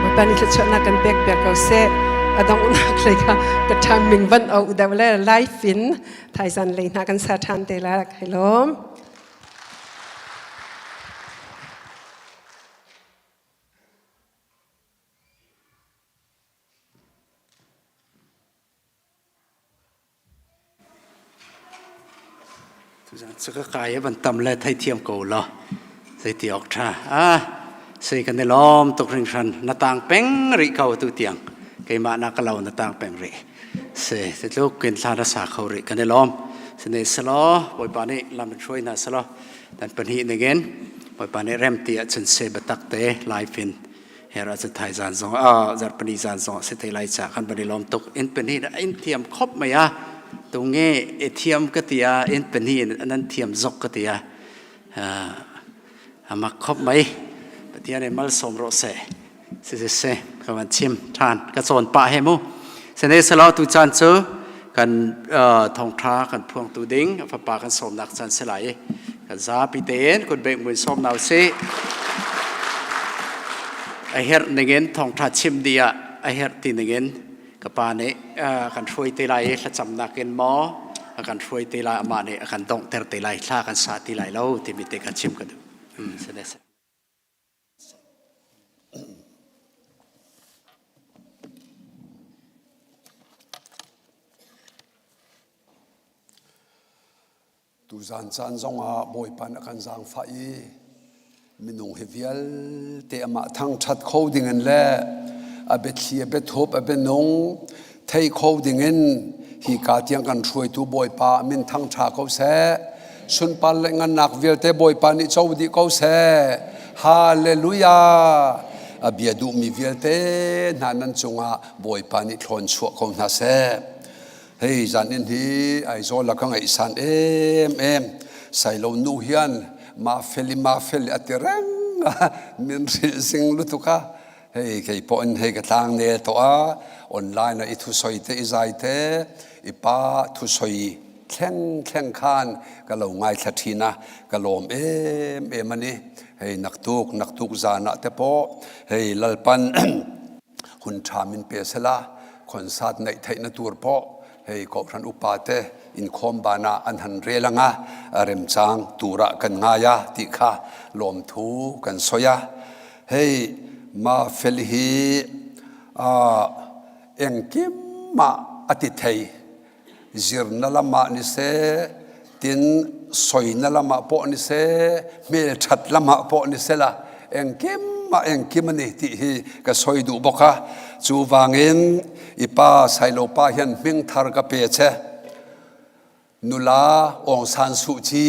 Bawipa nih thluachuahnak kan pek piak ko seh. A donghnak lei kha ka ṭham ming van au deuh le live in thaizan lei hna kan sa ṭhan te la kai lawm. Tuzan cu ka kai a van tam le theithiam ko law zeiti awk ṭha. Ah, sei kan i lawm tuk hringhran. Na tang peng rih ko tu tiang. Keimah na ka lo na tang peng rih. Se titluk kin thla na sa kho rih kan i lawm. Sine selaw Bawipa nih lam in hruai hna selaw dan pahnih ningin Bawipa nih rem ti ahcun se biatak te live in her ahcun thaizan zong ah zarhpini zan zong si te lai ca kan van i lawm tuk in pahnih in thiam khop mai a tunge i thiam ka tia in pahnih nan thiam zok ka tia amak khop mai Pathian in malsawm rawh seh si si si ka van chim than ka cawn pah he mu sene selo tu caan cu kan thongtha kan phuangtu ding fapa kan sawmnak caan si lai kan zapi tein kun bek mun sawm nau si a herh ningin thongtha chim di ah a herh ti ningin ka pa nih kan hruai te lai i thlacamnak in maw a kan hruai te lai amah nih a kan donghter te lai thla kan sa ti lai lo timi te ka chim ka duh um, Tuzan caan zongah Bawipa nih a kan zaangfah i minung hi vialte amah thangṭhat kho dingin le a biathli a biathup a bianung thei kho dingin hi ka tiang kan hruaitu Bawipa min thangṭha ko seh. Sunpar le ngannak vialte Bawipa nih co dih ko seh. Hallelujah! A bia duhmi vialte hna nan cungah Bawipa nih thlawn chuah ko hna seh. Hei zan in hi Aizawl la ka ngaihsan em em. Sailo nu hian ma feli ma feli a ti reng a min hrilh zing lutuk a. Hei kei pawh in hei ka tlang nel to a online a i thu soi te i zai te i pa thu soi thleng thleng khan ka lo ngaithla thin a ka lawm em em ani. Hei naktuk naktuk zan ah te pawh hei lalpan hun ṭha min pe sela khonsat neih theihna tur pawh hei kohhran upa te inkhawm ban ah an han rel anga remchang turah kan ngai a ti kha lawmthu kan soi a hei ma fel hi engkim mah a ti thei zirna lamah ni seh tin soina lamah pawh ni seh hmelṭhat lamah pawh ni sela engkim ah engkim ani tih hi ka soi duh bawk a chu wangin i pa Sailo pa hian hming thar ka pe che nula Aung San Suu Kyi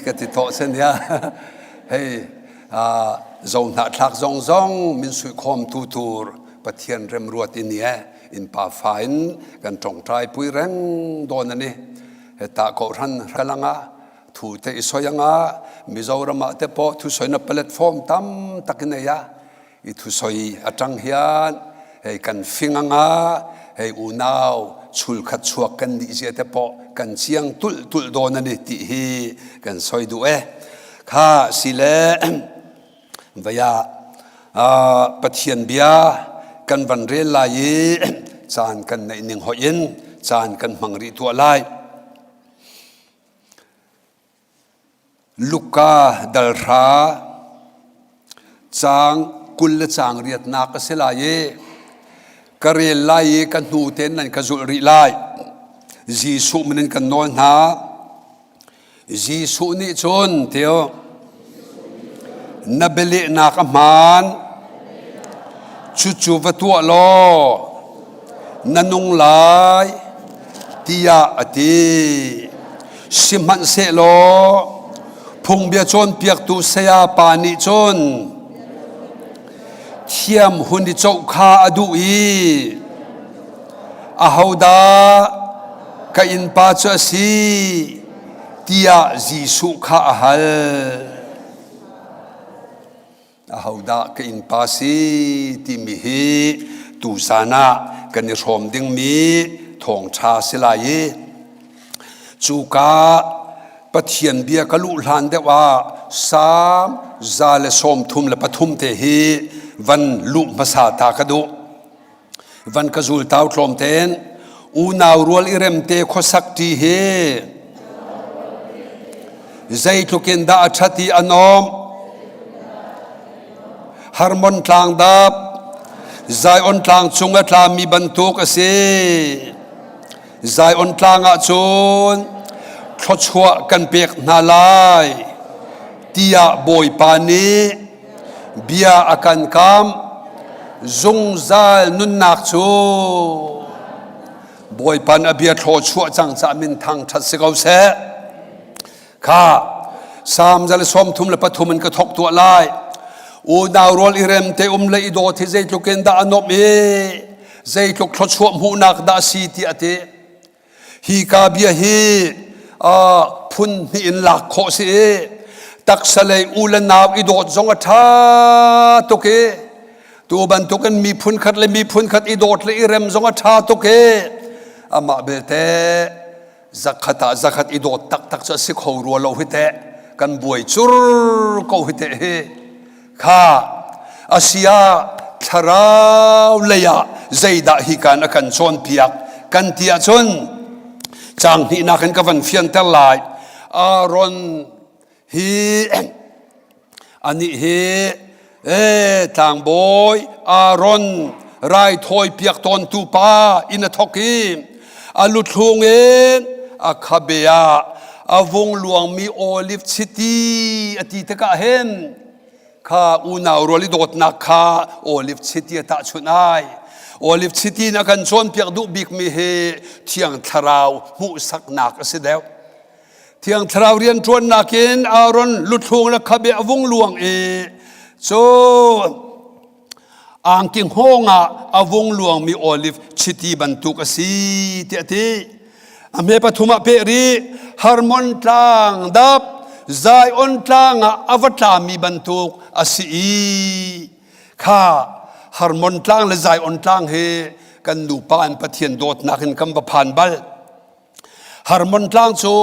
ka ti tawh se nia hei zo hnahthlak zong zong min suihkhawm tu tur Pathian remruat i ni e in pa fa in kan ṭongṭai pui reng dawn ani heta kohhran hralanga thu te i soi anga Mizoram ah te pawh thu soina platform tam tak in nei a i thu soi atang hian hei kan fing anga hei unau chul khat chuak kan nih zia te pawh kan chiang tulh tulh dawn ani tih hi kan soi duh e kha sile Vei ah Pathian bia kan van rel lai i caan kan neih ning hoih in caan kan hmang rih tuah lai. Luka dalhra caang 20 le caang riatnak a si lai i ka rel lai i ka hnu tein nan ka zulh rih lai. Jesuh min in kan nawl hna. Jesuh nih cun tio na bialehnak a hmaan cucu va tuah law na nung lai tiah a ti sihmanhsehlaw phungbia cawnpiaktu saya pa nih cun thiam hun i coh kha a duh i Ahodah ka innpa cu a si tiah Jesuh kha a hal. Ahodah ka innpa si timi hi tuzan ah kan i hrawm dingmi thawngṭha si lai i cuka Pathian bia ka luh hlan deuh ah Salm 133 te hi van luh hmasa ta ka duh. Van ka zul tau tlawm tein unau rual i remte khuasak ṭi hi zeitluk in dah a ṭhat i a nawm Hermon tlang dap Zion tlang cung a tlami bantuk a si Zion tlang ah cun. Thluachuah kan pek hna lai tiah Bawipa nih bia a kan kam. Zungzal nunnak cu Bawipa nih a bia thluachuah cang caah min thangṭhat si ko seh. Kha Salm 133 in ka thawk tuah lai. Unau rual i rem te um le i dawt hi zeitluk in dah a nuamh i zeitluk thluachuah hmuhnak dah a si ti a ti. Hi ka bia hi phun hnih in lak khawh si i taksa lei u le nau i dawt zong a ṭha tuk i tu bantukin miphun khat le miphun khat i dawt le i rem zong a ṭha tuk i amah belte zakhat ah zakhat i dawt taktak cu a si kho rua lo hi teh kan buai cur ko hi teh hi Kha asia thlarau lei ah zeidah hi kan a kan cawnpiak kan ti ahcun caang hnihnak in ka van fianter lai. Aaron hi anih hi e tlangbawi Aaron raithawi piak tawntu pa in a thawk i a luthlung in a khabe ah a vung luangmi olive chiti a ti tikah hin kha unau rual i dawtnak kha olive chiti a tahchunh ai. Olive chiti in a kan cawnpiak duh bikmi hi Thiang Thlarau hmuhsaknak a si deuh. Thiang Thlarau rianṭuannak in Aaron luthlung le khabe a vung luang i cu angki hngawng ah a vung luangmi olive chiti bantuk a si tiah a ti. A hme pathum ah peh rih Hermon tlang dap Zion tlang ah a va tlami bantuk a si i kha Hermon tlang le Zion tlang hi kan nupa an Pathian dawtnak in kan va phan bal. Hermon tlang cu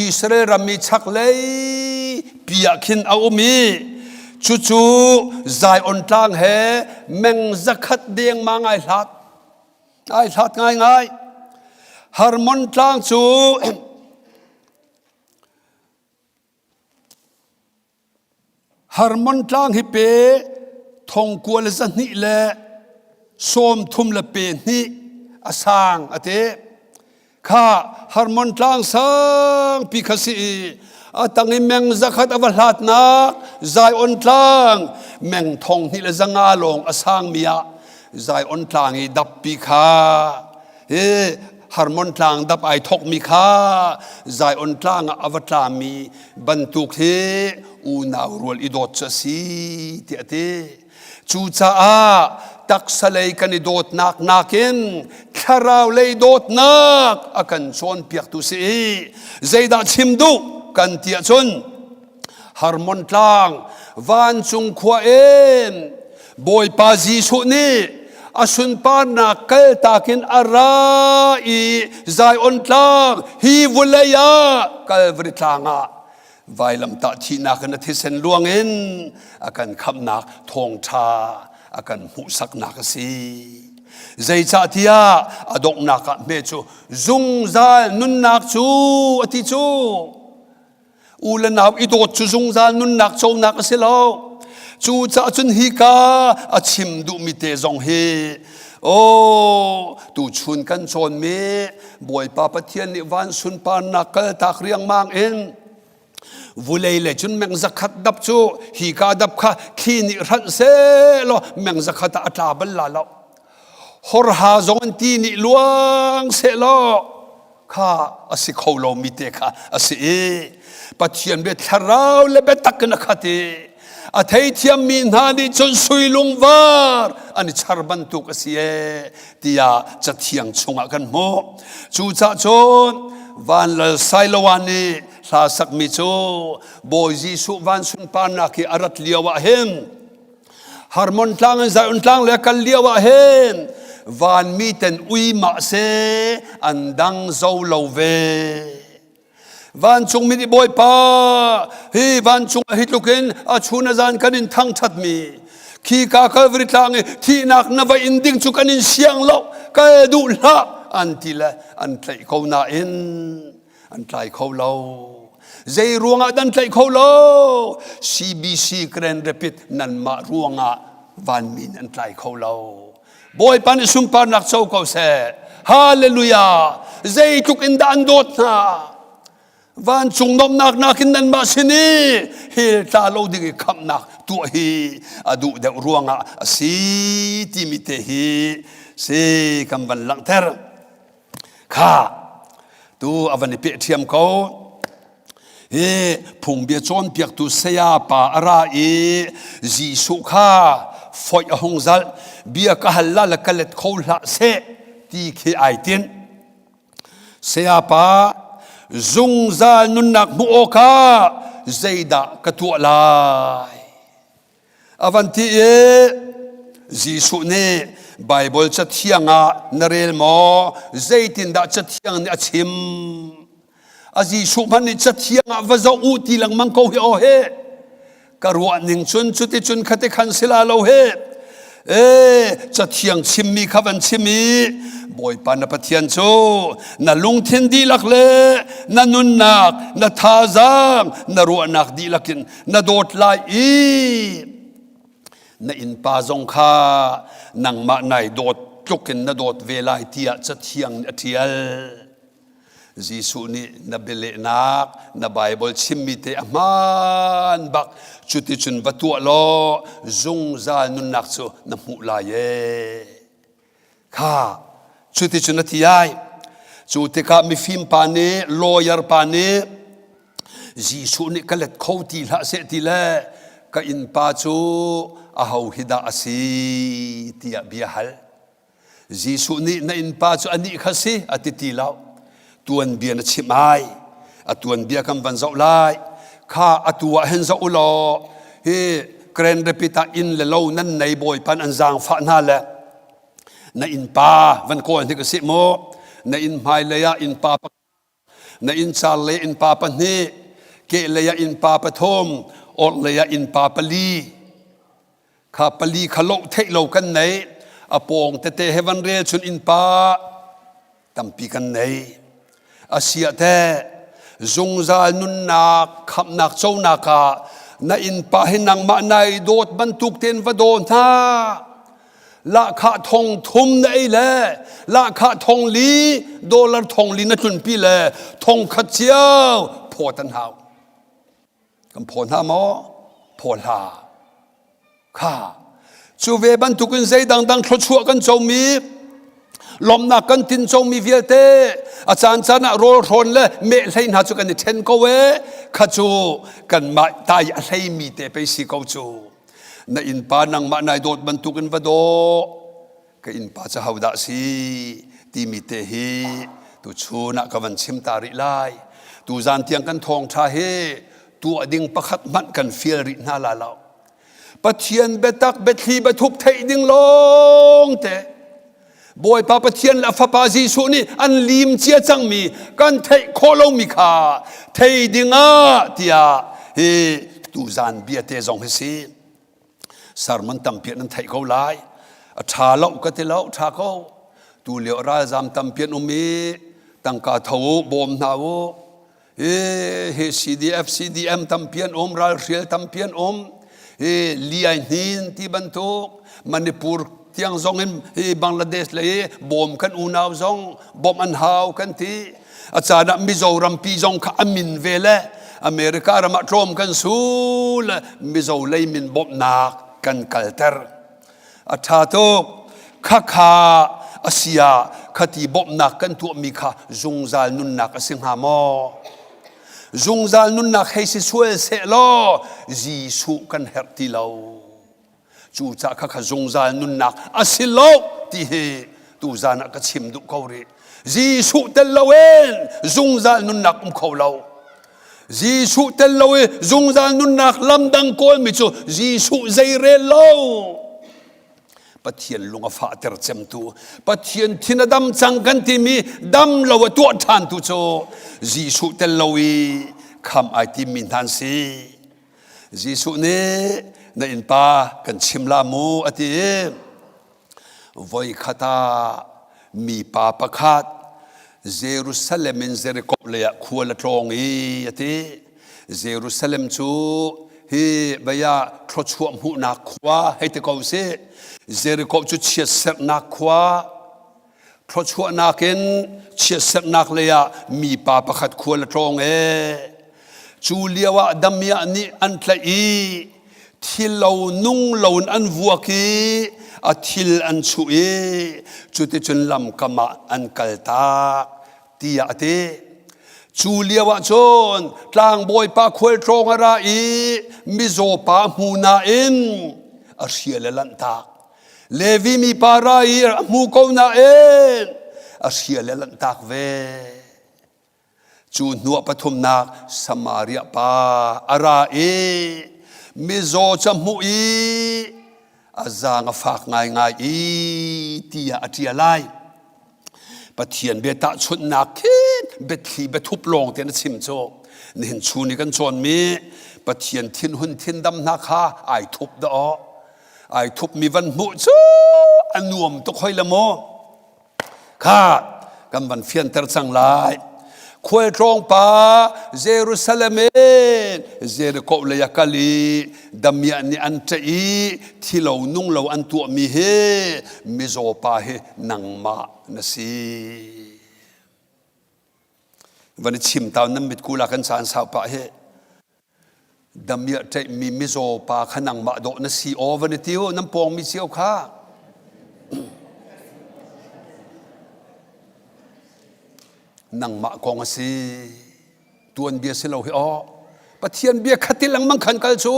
Israel ram i chaklei pi ah khin a um i cucu Zion tlang he meng zakhat dengmang ai hlat. Ai hlat ngaingai. Hermon tlang cu Hermon tlang hi pe thongkua le 200 le 30 le pe hnih a sang a ti. Kha Hermon tlang sangpi kha si i a tang i meng zakhat a va hlatnak Zion tlang meng thong hnih le 500 lawng a sangmi ah Zion tlang i dappi kha hi Hermon tlang dap ai thokmi kha Zion tlang ah a va tlami bantuk hi unau rual i dawt cu a si tiah a ti. Cucaah taksa lei kan i dawtnak nakin thlarau lei dawtnak a kan cawnpiaktu si i zeidah chim duh kan ti ahcun Hermon tlang vancung khua in Bawipa Jesuh nih a sunparnak kaltak in a ra i Zion tlang hi vulei ah Calvary tlang ah vailamtah thihnak in a thisen luang in a kan khamhnak thawngṭha a kan hmuhsaknak a si. Zeicahtiah a donghnak ah hme cu zungzal nunnak cu a ti cu u le nau i dawt cu zungzal nunnak conak a si lo. Cucaah cun hika a chim duhmi te zong hi aw tuchun kan cawnmi Bawipa Pathian nih van sunparnak kaltak riangmang in vulei le cun meng zakhat dap cu hi ka dap kha thli nih hranh seh law meng zakhat ah a tla bal la lo horha zong an ti nih luang seh law kha a si kho lomi te kha a si i Pathian bia thlarau le biatak in a khat i a theithiammi hna nih cun sui lungvar an i char bantuk a si e tiah cathiang chungah kan hmuh. Cucaah cun Vanlal Sailoa nih hla sakmi cu Bawi Jesuh van sunparnak hi a rat lio ah hin Hermon tlang in Zion tlang le kal lio ah hin vanmi ten ui mah se an dang zo lo ve. Vancung mi nih Bawipa hi vancung ah hi tluk in a chun a zan kan in thangṭhatmi khi ka Calvary tlang i thihnak na va in ding cu kan in siang lo kal duh hlah an ti le an tlaih ko nain an tlai kho lo. Zei ruangah dan tlaih kho lo? CBC Grand Rapid nanmah ruangah vanmi an tlai kho lo. Bawipa nih sunparnak co ko seh. Hallelujah. Zeitluk in dah an dawt hna. Vancung nomnak nakin nanmah sin i hell tla lo ding i khamhnak tuah hi a duh deuh ruangah a si timi te hi si kan van langhter. Kha tu a van i peh ṭhiam ko. Hi phungbia cawnpiaktu saya pa a ra i Jesuh kha foih a hung zalh. Bia ka hal la le ka let kho hlah seh ti khi ai tinh. Sayapa, zungzal nunnak hmuh awkah zeidah ka tuah lai? A van ti i Jesuh nih Baibal Cathiang ah na rel maw? Zeitindah Cathiang nih a chim? A Jesuh hmanh nih Cathiang ah va zoh u ti lengmang ko hi aw he. Ka ruah ning cun cuticun khati khan si la lo he. E cathiang chimmi kha van chim i Bawipa na Pathian cu na lungthin dihlak le na nunnak na thazaang na ruahnak dihlak in na dawt lai i na innpa zong kha nangmah nai dawt tluk in na dawt ve lai tiah cathiang nih a ṭial. Jesuh nih na bialehnak na Baibal chimmi te a hmaan bak cuticun va tuah law zungzal nunnak cu na hmuh lai ee. Kha cuticun a ti ai. Cu tikah mifim pa nih lawyer pa nih Jesuh nih ka let kho ti hlah seh ti le ka innpa cu aho hi dah a si tiah bia hal. Jesuh nih na innpa cu anih kha si a ti ti lo. Tuanbia na chimh ai. A tuanbia kan van zoh lai. Kha atu ah hin zoh u law hi Grand Rapid ah inn le lo nan nei bawipan an zaangfah hna le na innpa van kawl hnik a si mu. Na inn hmailei ah innpa Na inncar le innpa pahnih, kehlei ah innpa pathum, orhlei ah innpa pali. Kha pali kha loh theih lo kan nei. A pawng tete he van rel chun innpa tampi kan nei. Asiah teh zungzal nunnak khamhnak conak ah na innpa hi nangmah nai dawt bantuk tein va daw hna. Lahkhah thong thum na ei le lahkhah thong li dollar thong li na tlunpi le thong khat cio phawt an hau. Kan phaw hna maw? Phaw hlah. Kha. Cu ve bantukin zei dangdang thluachuah kan comi lawmhnak kan tin comi vialte a caan caan ah rawl hrawn le meh hlei hna cu kan i ṭhen ko e kha cu kanmah tai a hleimi te pei si ko cu. Na innpa nangmah nai dawt bantukin va daw. Ka innpa cu hodah si timi te hi tuchun ah ka van chim ta rih lai. Tuzan tiang kan thawngṭha hi tuah ding pakhat hmanh kan fial rih hna la lo. Pathian biatak biathli biathup theih ding lawng te Bawipa Pathian le a Fapa Jesuh nih an lim cia cangmi kan theih khawh lomi kha thei dingah tiah hi tuzan bia te zong hi si. Sermon tampi nan theih ko lai. A ṭha lo ka ti lo, ṭha ko. Tu lio ralzam tampi an um i tangka tho u, bawm hna u. Hi hi CDF CDM tampi an um ralhrial tampi an um hi Liai Hnin ti bantuk Manipur tiang zong in hi Bangladesh lei bawm kan unau zong bawmh an hau kan ti a caan ah Mizoram pi zong kha a min ve le America ram ah tlawm kan su le Mizo lei min bawmhnak kan kalter A ṭha tuk. Khakha a si ah khati bawmhnak kan tuahmi kha zungzal nunnak a si hnga maw? Zungzal nunnak hei si sual seh law Jesuh kan herh ti lo. Cucah khakha zungzal nunnak a si lo ti hi tuzan ah ka chim duh ko rih. Jesuh tel loin zungzal nunnak um kho lo. Jesuh tel lo i zungzal nunnak lam dang kawlmi cu Jesuh zeirel lo. Pathian lung a fahter cemtu, Pathian thin a dam cang kan timi dam lo a tuah ṭhan tu cu Jesuh tel lo i kham ai timmi hna an si. Jesuh nih na innpa kan chim la mu a ti i Voikhat ah mipa pakhat Jerusalem in Jericho leiah khual a tlawng i a ti. Jerusalem cu hi baya thluachuah hmuhnak khua hei ti ko sih. Jericho cu chiatserhnak khua. Thluachuahnak in chiatserhnak lei ah mipa pakhat khual a tlawng ee. Cu lio ah damiah nih an tlaih i thil lo nung loin an vuak i a thil an chuh i cuticun lamkam ah an kaltak tiah a ti. Cu lio ah cun tlangbawipa khualtlawng a ra i mizaw pa hmu nain a hrial a lanhtak. Levi mipa ra i a hmu ko nain a hrial a lanhtak ve. Cu hnuah pathumnak Samaria pa a ra i mizaw cu a hmuh i a zaang a fak ngaingai i tiah a ṭial lai. Pathian bia tahchunhnak khi biathli biathup lawng te na chim cu nihin chun i kan cawnmi Pathian thinhun thindam hna kha ai thup dah ai thupmi van hmuh cu a nuam tuk hoi le maw Kha kan van fianter cang lai. Khualtlawng pa Jerusalem in Jericho lei a kal i damiah nih an ṭaih i thilo nunglo an tuahmi hi mizaw pa hi nangmah na si. Van i chim ta nan mit kula kan caan sau pah hi. Damiah ṭaihmi mizaw pa kha nangmah dawh na si aw van i ti u nan pawngmi cio kha. Nangmah kong a si. Tuanbia si lo hi aw. Pathian bia khati lengmang khan kal cu.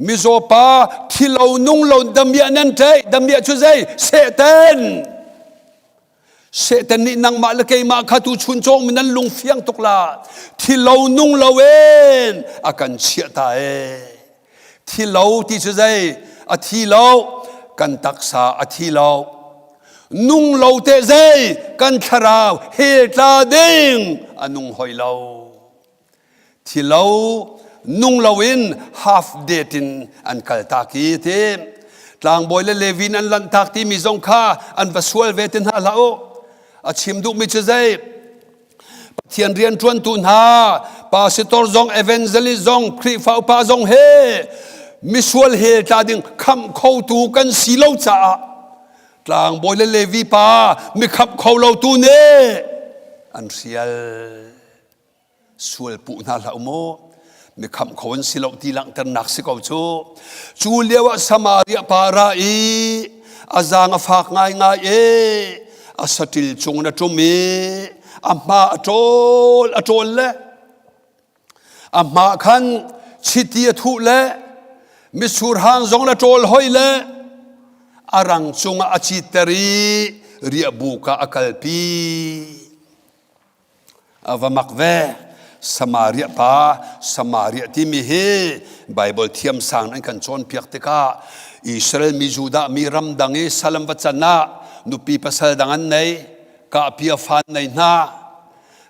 Mizaw pa thilo nung lo damiah nan ṭaih damiah cu zei Satan. Satan nih nangmah le keimah kha tu chun cawng mi nan lung fiang tuk la. Thi lo nung lo in a kan chiah ta e. Thi lo ti cu zei? A thi lo. Kan taksa a thi lo. Nung lo te zei? Kan thlarau hell tla ding a nung hoi lo. Thi lo nung loin half dead in an kaltak i ti tlangbawi le Levin an lanhtak timi zong kha an va sual ve ti hna hlah u. A chim duhmi cu zei? Pathian rianṭuantu hna, pastor zong, evangelist zong, Khrihfa upa zong he misual hell tla ding khamh khotu kan si lo caah tlangbawi le Levi pa mi khamh kho lotu nih an hrial. Sual puh hna hlah u mu. Mi khamh kho an si lo ti langhternak si ko cu. Cu lio ah Samaria pa ra i a zaang a fak ngaingai i a saṭil cung in a ṭum i a hma a ṭawl a ṭawl le a hma khan chiti a thuh le mitsur hang zong le ṭawl hoi le a rang cungah a citter i riahbuk ah a kalpi. A va mak ve. Samaria pa, Samaria timi hi Bible thiamsang an kan cawnpiak tikah Israel mi Judah mi ramdang i salam va can ah nupi pasal dang an nei, kahpia fa an nei hna.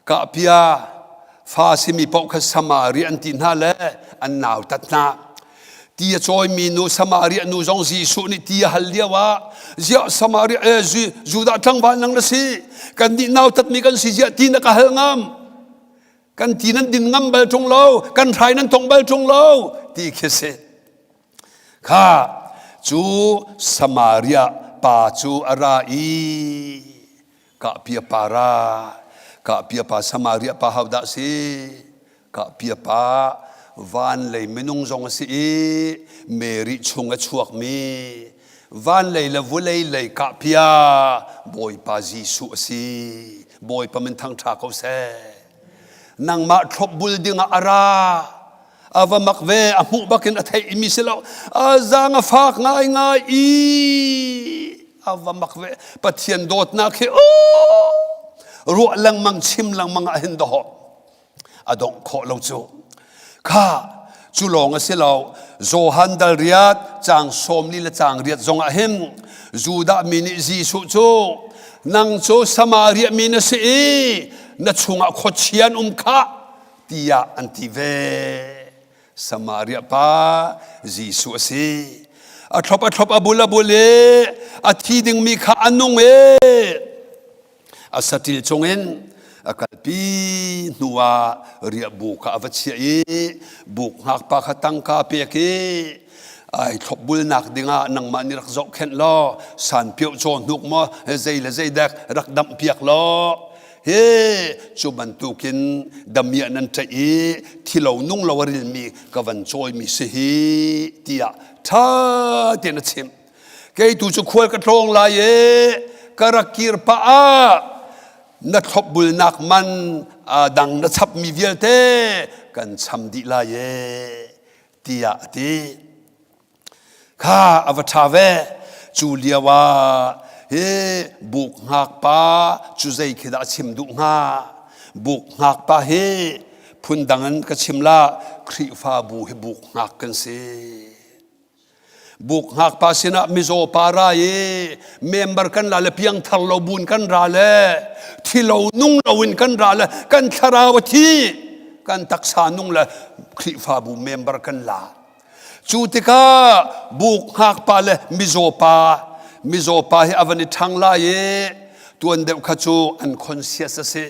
Kahpia fa simi paoh kha Samaria an ti hna le an nautat hna. Ti a cawimi nu Samaria nu zong Jesuh nih ti a hal lio ah ziah Samaria eh Judah tlangval nang na si kan nih nautatmi kan si ziah ti na ka hal ngam kan ti nan din ngam bal ṭung lo kan hrai nan tong bal ṭung lo ti khi si kha cu Samaria pa cu a ra i kahpia pa ra kahpia pa Samaria pa hau dah si Kahpia pa van lei minung zong a si i Mary chung a chuakmi van lei le vulei lei kahpia Bawipa Jesuh a si. Bawipa min thangṭha ko seh. Nangmah thlopbul dingah a ra. A va mak ve, a hmuh bakin a theih imi si lo. A zaang a fak ngaingai i a va mak ve. Pathian dawtnak hi oh ruah lengmang chim lengmang ah hin dawh. A dongh khawh lo cu. Kha cu lawng a si lo. Johan dal riat caang 40 le caang riat zong ah hin Judah mi nih Jesuh cu nang cu Samaria mi na si i na chungah khuachia an um khah tiah an ti ve. Samaria pa Jesuh a si. A thlop a thlop a bul a bul i a thi dingmi kha a nung i A saṭil chungin a kalpi hnuah riahbuk ah a va chiah i buk ngakpa kha tangka a pek i. Ai thlopbulnak dingah nangmah nih rak zohkhenh law sanpioh caw hnuk maw zei le zei dek rak damh piak law he cu bantukin damiah nan ṭaih i thilo nung lo a rilmi ka van cawimi si hi tiah ṭha tein a chimh. Kei tu cu khual ka tlawng lai i ka rak kir pah ah na thlopbulnak man dang na chapmi vialte kan cham dih lai e tiah a ti. Kha a va ṭha ve. Cu lio ah hi buk hngak pa cu zei khi dah a chim duh hnga? Buk hngak pa hi phundang in ka chim la Khrihfabu hi buk hngak kan si. Buk hngak pa sinah mizaw pa ra i member kan la le piangthar lo bun kan ra le thi lo nung lo in kan ra le kan thlarau a thi kan taksa nung le Khrihfabu member kan la. Cu tikah buk hngak pa le mizaw pa mizaw pa hi a van i ṭhang lai i tuan deuh kha cu an conscious a si.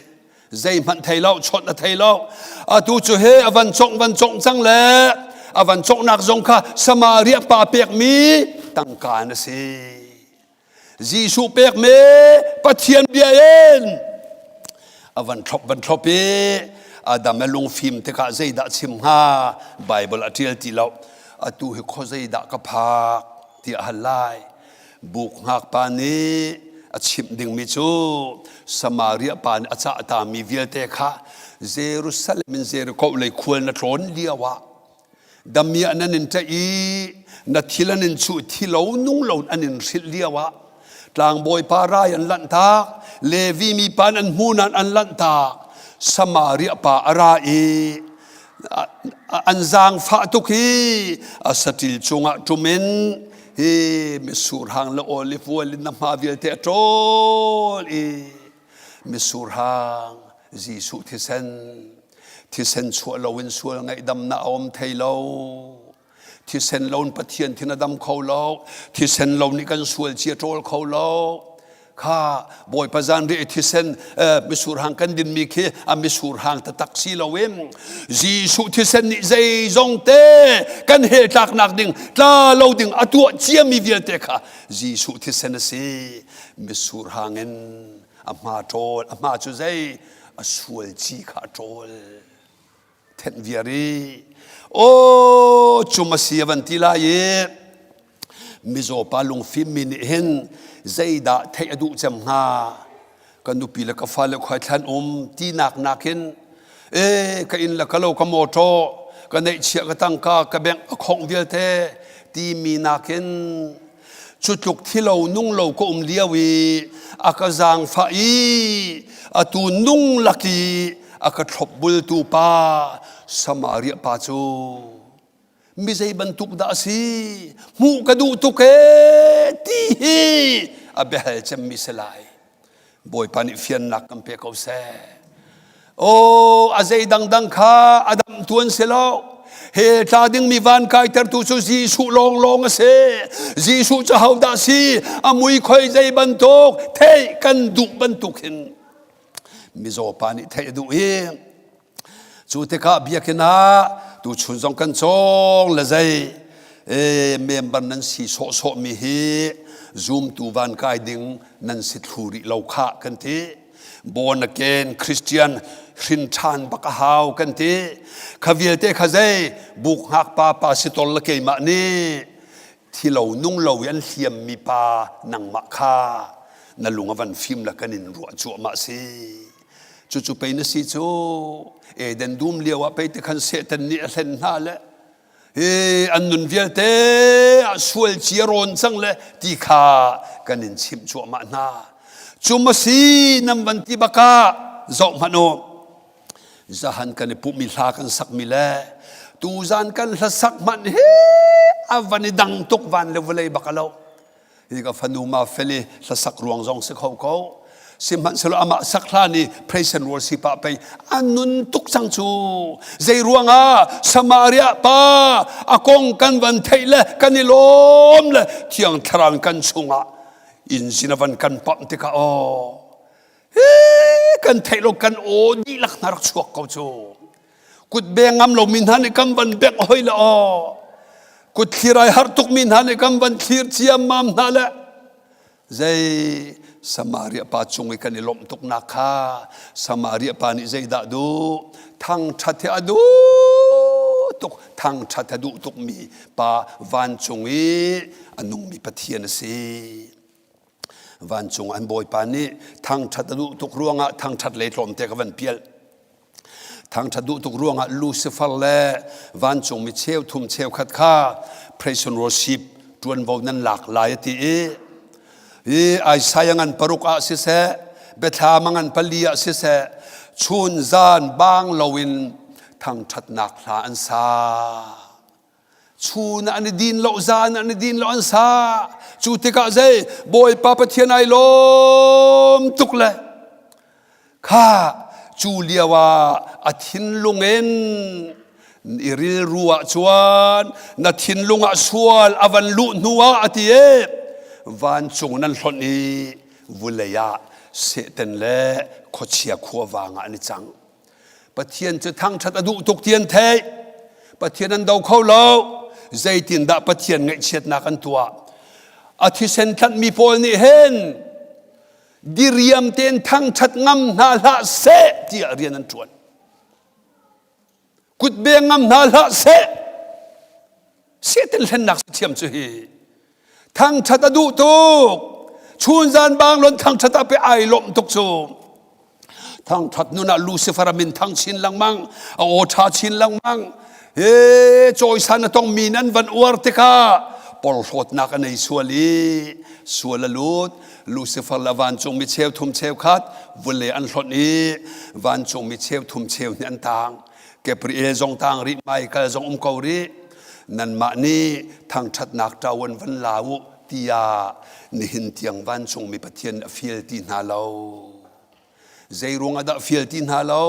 Zeihmanh thei lo, chawnh a thei lo. Atu cu he a van congh van congh cang le a van conghnak zong kha Samaria pa pekmi tangka na si. Jesuh pekmi Pathian bia in a van thlop van thlop i Adam a lungfim tikah zeidah chim hnga Bible a ṭial ti lo. Atu hi khuazei dah ka phak tiah a hal lai. Buk hngak pa nih a chimh dingmi cu Samaria pa nih a cah tami vialte kha Jerusalem in Jericho lei khual na tlawn lio ah damiah nan in ṭaih i na thil an in chuh thi lo nung lo an in hrilh lio ah tlangbawi pa rai an lanhtak Levi mi pa an hmu nan an lanhtak Samaria pa a ra i an zaangfah tuk i a saṭil cungah ṭum in hi mitsur hang le olive oil in na hma vialte a ṭawl i mitsur hang Jesuh thisen thisen chuah loin sual ngaihdamnak a um thei lo thisen lo in Pathian thin a dam kho lo thisen lo nih kan sual cia ṭawl kho lo kha Bawipa zanriah i thisen mitsur hang kan dinmi khi a mitsur hang taktak si loin Jesuh thisen nih zeizong te kan hell tlaknak ding tla lo ding a tuah ciami vialte kha Jesuh thisen a si mitsur hang in a hma ṭawl a hma cu zei a sual ci kha a ṭawl thenh viar i aw cum a si a van ti lai i mizaw pa lungfimmi nih hin zeidah theih a duh cem hnga ka nupi le ka fale khuai thlan um tinak nakin e ka inn le ka lo ka motor ka neihchiah ka tangka ka bank a khongh vialte timi nakin cu tluk thilo nung lo ka um lio i a ka zaangfah i atu nung lak i a ka thlopbultu pa Samaria pa cu mi zei bantuk dah a si hmuh ka duh tuk ee ti hi a biahal cemmi si lai Bawipa nih fiannak kan pe ko seh aw a zei dangdang kha a dam tuan si lo he tla dingmi van kaitertu cu Jesuh lawnglawng a si Jesuh cu hodah si a mui khoi zei bantuk theih kan duh bantuk hin mizaw pa nih theih a duh i Cu tikah biakinn ah tuchun zong kan cawng le zei e, member nan si sawhsawh mi hi zumtu van kai ding nan si thlu rih lo khah kan ti. Born again Christian hrin ṭhan bak a hau kan ti. Kha vialte kha zei buk hngak pa pa si tol le keimah nih thi lo nung lo i an hliam mi pa nangmah kha na lung a van fim la kan in ruah cuahmah si. Cucu pei na si cu Eden dum lio ah pei te khan Satan nih a hlen hna le hi an nun vialte ah sual cia rawn cang le ti kha kan in chimh cuahmah hna. Cu ma si nan van ti bakah zoh hmanh u. Zahan kan i pumh mi hla kan sak mi le tuzan kan hla sak hmanh hi a van i dang tuk van le vawlei bak a lo. Hi ka fanu ma feli hlasak ruang zong si kho ko. Sihmanhsehlaw amah sak hlan i praise and worship ah pei a nun tuk cang cu. Zei ruangah Samaria pa a kong kan van theih le kan i lawm le Thiang Thlarau kan chungah inn sin a van kan pamh tikah aw hi kan theih lo kan aw dihlak hna rak chuak ko cu. Kut beng ngam lomi hna nih kan van bengh hoi le aw. Kut thlir ai har tukmi hna nih kan van thlir ciammam hna le zei Samaria pa cung i kan i lawmh tuknak kha Samaria pa nih zeidah duh thangṭhat hi a duh tuk thangṭhat a duh tukmi pa vancung i a nungmi Pathian a si. Vancung an bawipa nih thangṭhat a duh tuk ruangah thangṭhat lei tlawmte ka van pial. Thangṭhat duh tuk ruangah Lucifer le vancungmi cheuthum cheukhat kha praise and worship ṭuanvo nan lak lai a ti i i Isaiah ngan paruk ah siseh Biathlam ngan pali ah siseh chun zan bang loin thangṭhatnak hla an sa. Chun an i din lo zan an i din lo an sa. Cu tikah zei Bawipa Pathian ai lawm tuk le kha cu lio ah a thinlung in i rilru ah chuan na thinlung ah sual a van luh hnu ah a ti e vancung nan hlonh i vulei ah Satan le khuachia khuavang ah an i cang Pathian cu thangṭhat a duh tuk ti an theih. Pathian an do kho lo. Zeitindah Pathian ngaihchiatnak an tuah? A thisen tlanhmi pawl nih hin diriam tein thangṭhat ngam hna hlah seh tiah rian an ṭuan. Kutbeng ngam hna hlah seh. Satan hlennak si thiam cu hi. Thangṭhat a duh tuk. Chunzan bang lon thangṭhat ah pe ai lawmh tuk cu. Thangṭhat nun ah Lucifer a min thang chin lengmang, a aw ṭha chin lengmang. He cawisan a tongmi nan van uar tikah porhlawtnak a nei sual i sual a lut. Lucifer le vancung mi cheu thum cheu khat vule an hlonh i vancung mi cheu thum cheu hnih an tang. Gabriel zong tang rih, Michael zong um ko rih. Nanmah nih thangṭhatnak ṭawan van la u tiah nihin tiang vancungmi Pathian a fial ti hna lo. Zei ruangah dah fial ti hna lo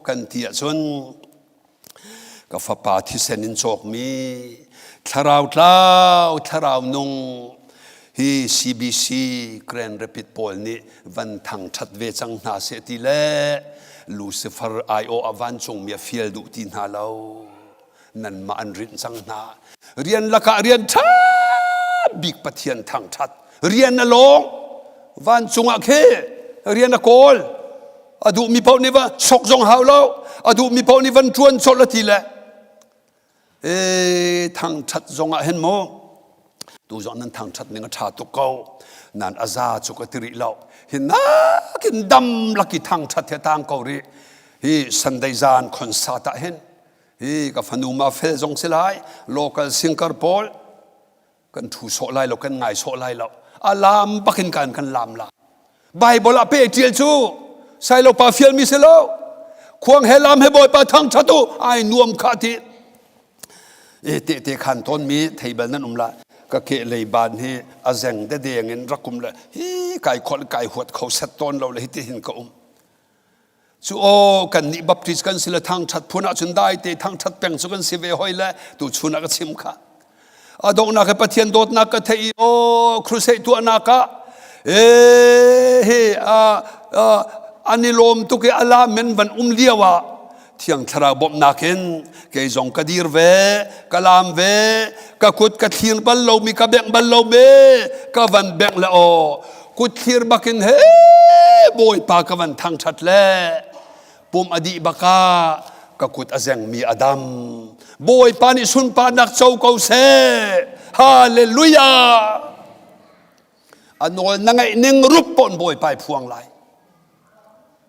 kan ti ahcun ka fapa thisen in cawkmi thlarau tlau thlarau nung hi CBC Grand Rapid pawl nih van thangṭhat ve cang hna seh ti le Lucifer aiawh ah vancungmi a fial duh ti hna lo. Nanmah an rinh cang hna. Rian lakah rian ṭha bik Pathian thangṭhat. Rian a lawng. Vancung ah khi rian a kawl. A duhmi paoh nih va sok zong hau lo. A duhmi paoh nih van ṭuan colh a ti le e thangṭhat zong ah hin mu tu zong nan thangṭhat ning a ṭha tuk ko nan a za cu ka ti rih lo hi nakin dam laki thangṭhat he tang ko rih hi Sunday zan concert ah hin hi ka fanu ma fel zong si lai local singer pawl kan thu sawh lai lo kan ngai sawh lai lo a lam bakin kan kan lam la Bible ah pe tial cu sailo pa fial mi si lo khuang he lam he bawipa thang thatu ai nuam kha ti e te te khan ton mi theibal nan um la ka ke lei ban hi a zeng de deng in rakum le hi kai khol kai huat kho set ton lo le hi ti hin ka um Cu aw kan nih Baptist kan si le thangṭhat phun ahcun dai te thangṭhat peng cu kan si ve hoi le tu chun ah ka chim kha. A donghnak he Pathian dawtnak ka theih i aw crusade tuahnak ah ee he a an i lawm tuk i a lamen van um lio ah Thiang Thlarau bawmhnak in kei zong ka dir ve ka lam ve ka kut ka thlir bal lomi ka bengh bal lomi ka van bengh le aw kut thlir bakin he bawipa ka van thangṭhat le pum a dih baka ka kut a zengmi a dam bawipa nih sunparnak co ko seh hallelujah a nawl na ngaih ning rup pon bawipa i phuang lai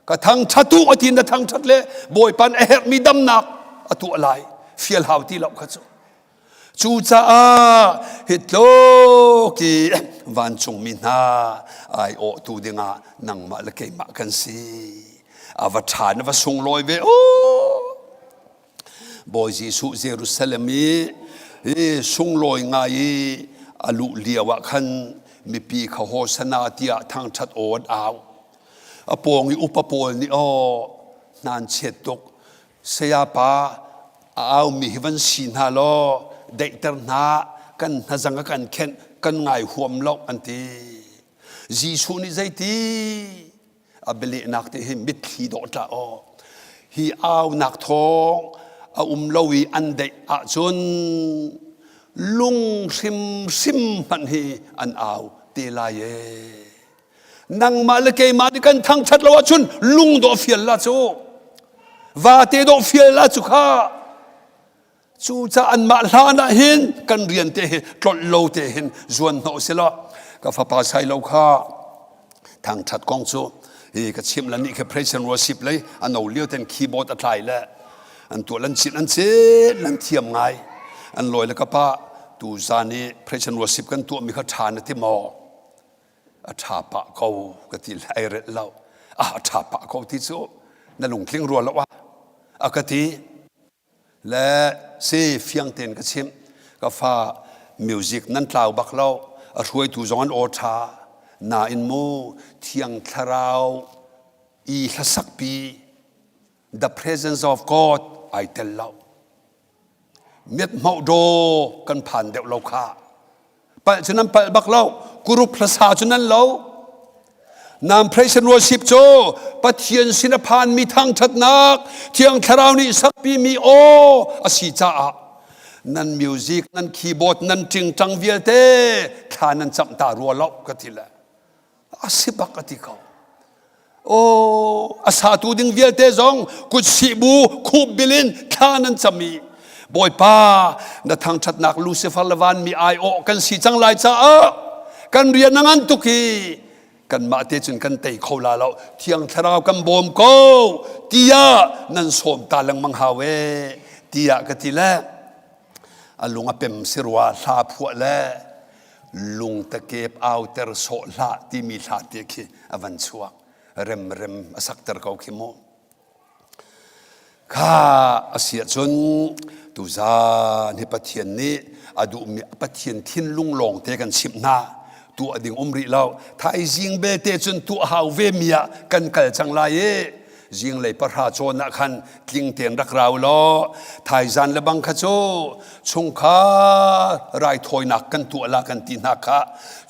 ka thangṭhat u a ti na thangṭhat le bawipa a herhmi damnak a tuah lai fial hau ti lo kha cu Cucaah hi tluk i vancungmi hna aiawhtu dingah nangmah le keimah kan si. A va ṭha na va sunglawi ve u. Bawi Jesuh Jerusalem i i sunglawi ngai i a luh lio ah khan mipi kha Hosana tiah thangṭhat aw an au. A pawng i upa pawl nih aw hnan chiat tuk Sayapa a aumi hi van si hna law daihter hna kan hnazang a kan khenh kan ngai huam lo an ti. Jesuh nih zeiti a bialehnak te hi mitthli dawh tlah aw. Hi aunak thawng a um lo i an daih ahcun. Lung hrimhrim hmanh hi an au te lai ee. Nangmah le keimah nih kan thangṭhat lo ahcun lung dawh fial la cu. Vate dawh fial la cu kha. Cucaah anmah hlan ah hin kan rian te hi tlolh lo te hin zuan hnawh si law ka fapa sai lo kha thangṭhat kong cu hi ka chimh la nih khi praise and worship lei a no lio ten keyboard a tlai le an tuah lan chin an chin nan thiam ngai an lawi le ka pa tu zan i praise and worship kan tuah mi kha ṭha na ti maw a ṭha pah ko ka ti le ai relh lo a ṭha pah ko ti cu na lungtling rua lo ah a ka ti Le si fiang tein ka chimh ka fa music nan tlau bak lo a hruaitu zong an aw ṭha nain mu thiang thlarau i hlasakpi the presence of God ai tel lo miathmauh daw kan phan deuh lo kha palh cu nan palh bak lo kurup hlasa cu nan lo nam praise and worship cu Pathian sin a phanmi thangṭhatnak Thiang Thlarau nih sakpimi aw a si caah nan music nan keyboard nan ṭingṭang vialte thla nan camh ta rua lo ka ti le a si bak a ti ko aw a satu ding vialte zong kutsih bu khup bilin thla nan cam i Bawipa na thangṭhatnak Lucifer le vanmi aiawh kan si cang lai caah kan rian a ngan tuk i kanmah te cun kan tei kho la lo thiang thlarau kan bawm ko tiah nan sawm ta lengmang hau e tiah ka ti le a lung a pem si rua hla phuah le lungtakep auter sawh hlah timi hla te khi a van chuak remrem a sakter ko khi mu kha a si ahcun tuzan hi Pathian nih a duhmi Pathian thinlung lawng te kan chimh hna tuah ding um rih lo thaizing belte cun tuah hau ve mi ah kan kal cang lai i zinglei pahra cawn ah khan tling tein rak rau law thaizan le bang kha cu chungkhar raithawinak kan tuah la kan ti hna kha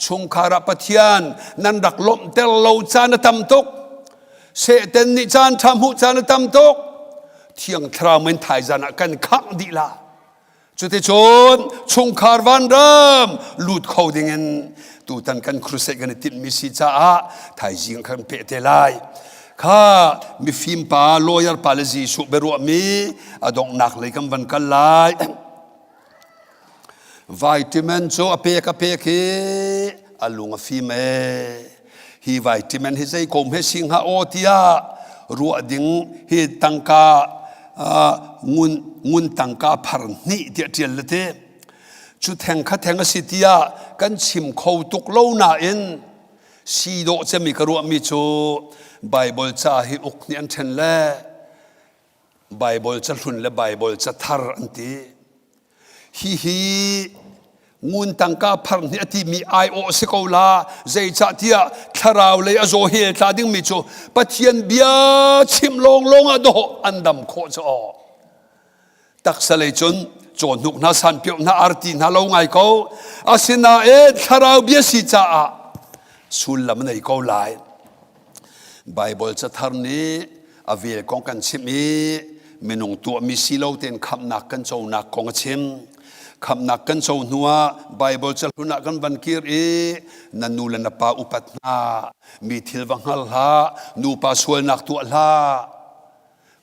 chungkhar ah Pathian nan rak lawmhter lo caan a tam tuk Satan nih caan ṭha hmuh caan a tam tuk thiang thlarau men thaizan ah kan khangh dih la Cuticun chungkhar vanram lut kho dingin tutan kan crusade kan i timhmi si caah thaizing kan peh te lai. Kha mifim pa lawyer pa le Jesuh biaruahmi a donghnak lei kan van kal lai. Vitamin cu a pek a pek i a lung a fim ee. Hi vitamin hi zei kom he si hnga aw tiah ruah ding hi tangka ngun ngun tangka phar hnih tiah ṭial le te cu theng kha theng a si tiah kan chim kho tuk lo nain si dawh cemi ka ruahmi cu Bible ca hi uk nih an ṭhen le Bible ca hlun le Bible ca thar an ti. Hihi ngun tangka phar nih a timi aiawh si ko la zeicahtiah thlarau lei a zaw hel tla dingmi cu Pathian bia chim lawnglawng ah dawh an dam khawh cu aw. Taksa lei cun cawhnuk hna sanpioh hna arti hna lo ngai ko asinain thlarau bia si caah sullam a nei ko lai. Bible cathar nih a vel kong kan chimh i minung tuahmi si lo tein khamhnak kan conak kong a chim. Khamhnak kan co hnuah Bible cahlun ah kan van kir i na nu le na pa upat hna, mi thil va hngal hlah, nupa sualnak tuah hlah.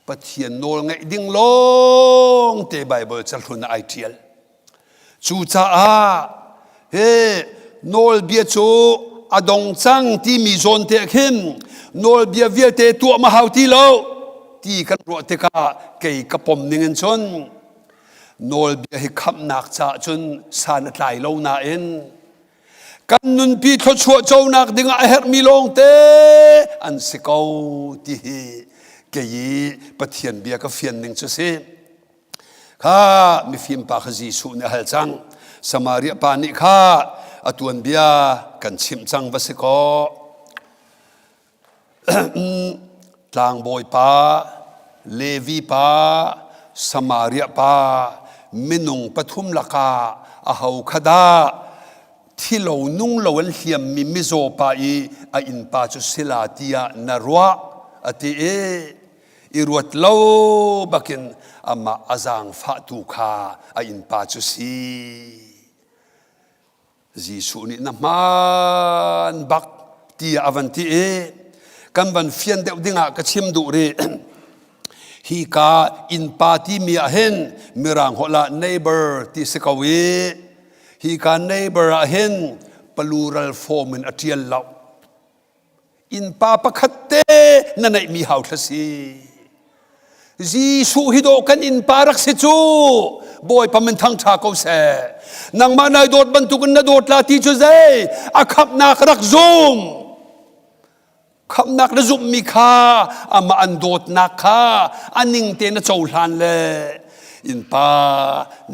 Pathian nawl ngaih ding lawng te Bible cahlun ah ai ṭial. Cucaah he nawlbia cu a dong cang timi zawn te khin nawlbia vialte tuah ma hau ti lo ti kan ruah tikah kei ka pom ning in cun nawlbia hi khamhnak caah cun san a tlai lo nain kan nunpi thluachuah conak dingah a herhmi lawngte an si ko ti hi kei i Pathian bia ka fian ning cu si. Kha mifim pa kha Jesuh nih a hal cang. Samaria pa nih kha a tuanbia kan chimh cang va si kaw. Tlangbawi pa, Levi pa, Samaria pa, minung pathum lakah aho kha dah thilo nung lo an hliammi mizaw pa i a innpa cu sila tiah na ruah a ti i i ruat lo bakin amah a zaangfahtu kha a innpa cu si. Jesuh nih na hmaan bak tiah a van ti i kan van fian deuh dingah ka chim duh rih. Hi ka innpa timi ah hin mirang holh ah neighbor ti si ko i hi ka neighbor ah hin plural form in a ṭial lo. Innpa pakhat te na neihmi hau thla si. Jesuh hi dawh kan innpa rak si cu. Bawipa min thangṭha ko seh. Nangmah nai dawt bantukin na dawt la ti cu zei? A khamhnak rak zum. Khamhnak na zumhmi kha amah an dawtnak kha a ning te na cohlan le innpa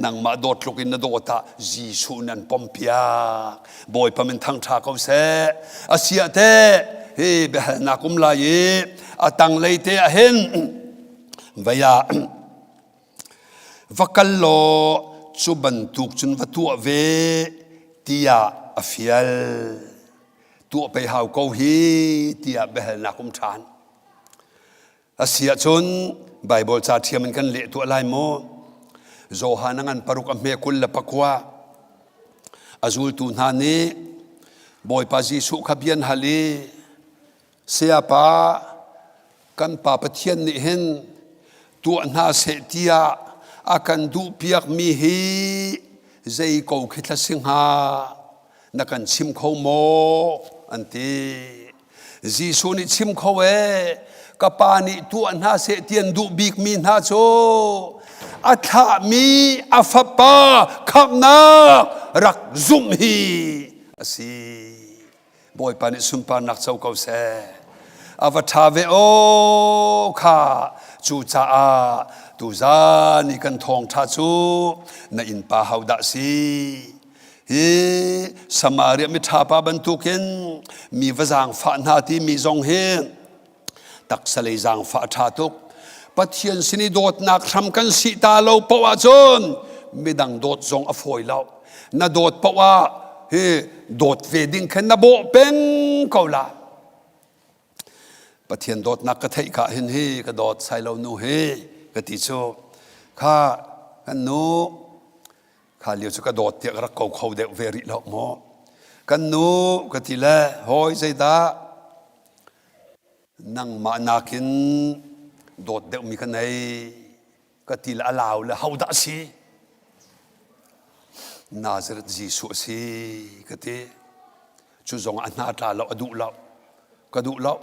nangmah dawt tluk in na dawt ah Jesuh nan pompiak. Bawipa min thangṭha ko seh. Asiah teh hi biahalnak um lai i a tanglei te ah hin vei ah va kal law cu bantuk cun va tuah ve tiah a fial. Tuah pei hau ko hi tiah biahalnak um ṭhan. A si ahcun Baibal ca ṭhiam in kan leh tuah lai maw? Johan a ngan paruk a hme 29 a zultu hna nih Bawipa Jesuh kha bia an hal i Sayapa kan Pa Pathian nih hin tuah hna seh tiah a kan duhpiakmi hi zei ko khi thla si hnga na kan chim kho maw an ti. Jesuh nih chim kho ee ka pa nih tuah hna seh ti an duh bikmi hna cu a thlahmi a fapa khamhnak rak zumh hi a si. Bawipa nih sunparnak co ko seh. A va ṭha ve aw kha cucaah tuzan i kan thawngṭha cu na innpa hodah si? Hi Samaria miṭha pa bantukin mi va zaangfah hna timi zong hi taksa lei zaangfah a ṭha tuk. Pathian sin i dawtnak hram kan sih ta lo paoh ahcun midang dawt zong a fawi lo. Na dawt paoh ah hi dawt ve ding khan na bawh peng ko la. Pathian dawtnak ka theih ka hin hi ka dawt sai lo nu hi ka ti cu kha kan nu Kha lio cu ka dawt tiah ka rak ko kho deuh ve rih lo maw. Kan nu ka ti le hawi zeidah nangmah nakin dawt deuhmi ka nei ka ti le a lau le hodah a si Nazareth Jesuh a si ka ti cu zong a hna tla lo a duh lo ka duh lo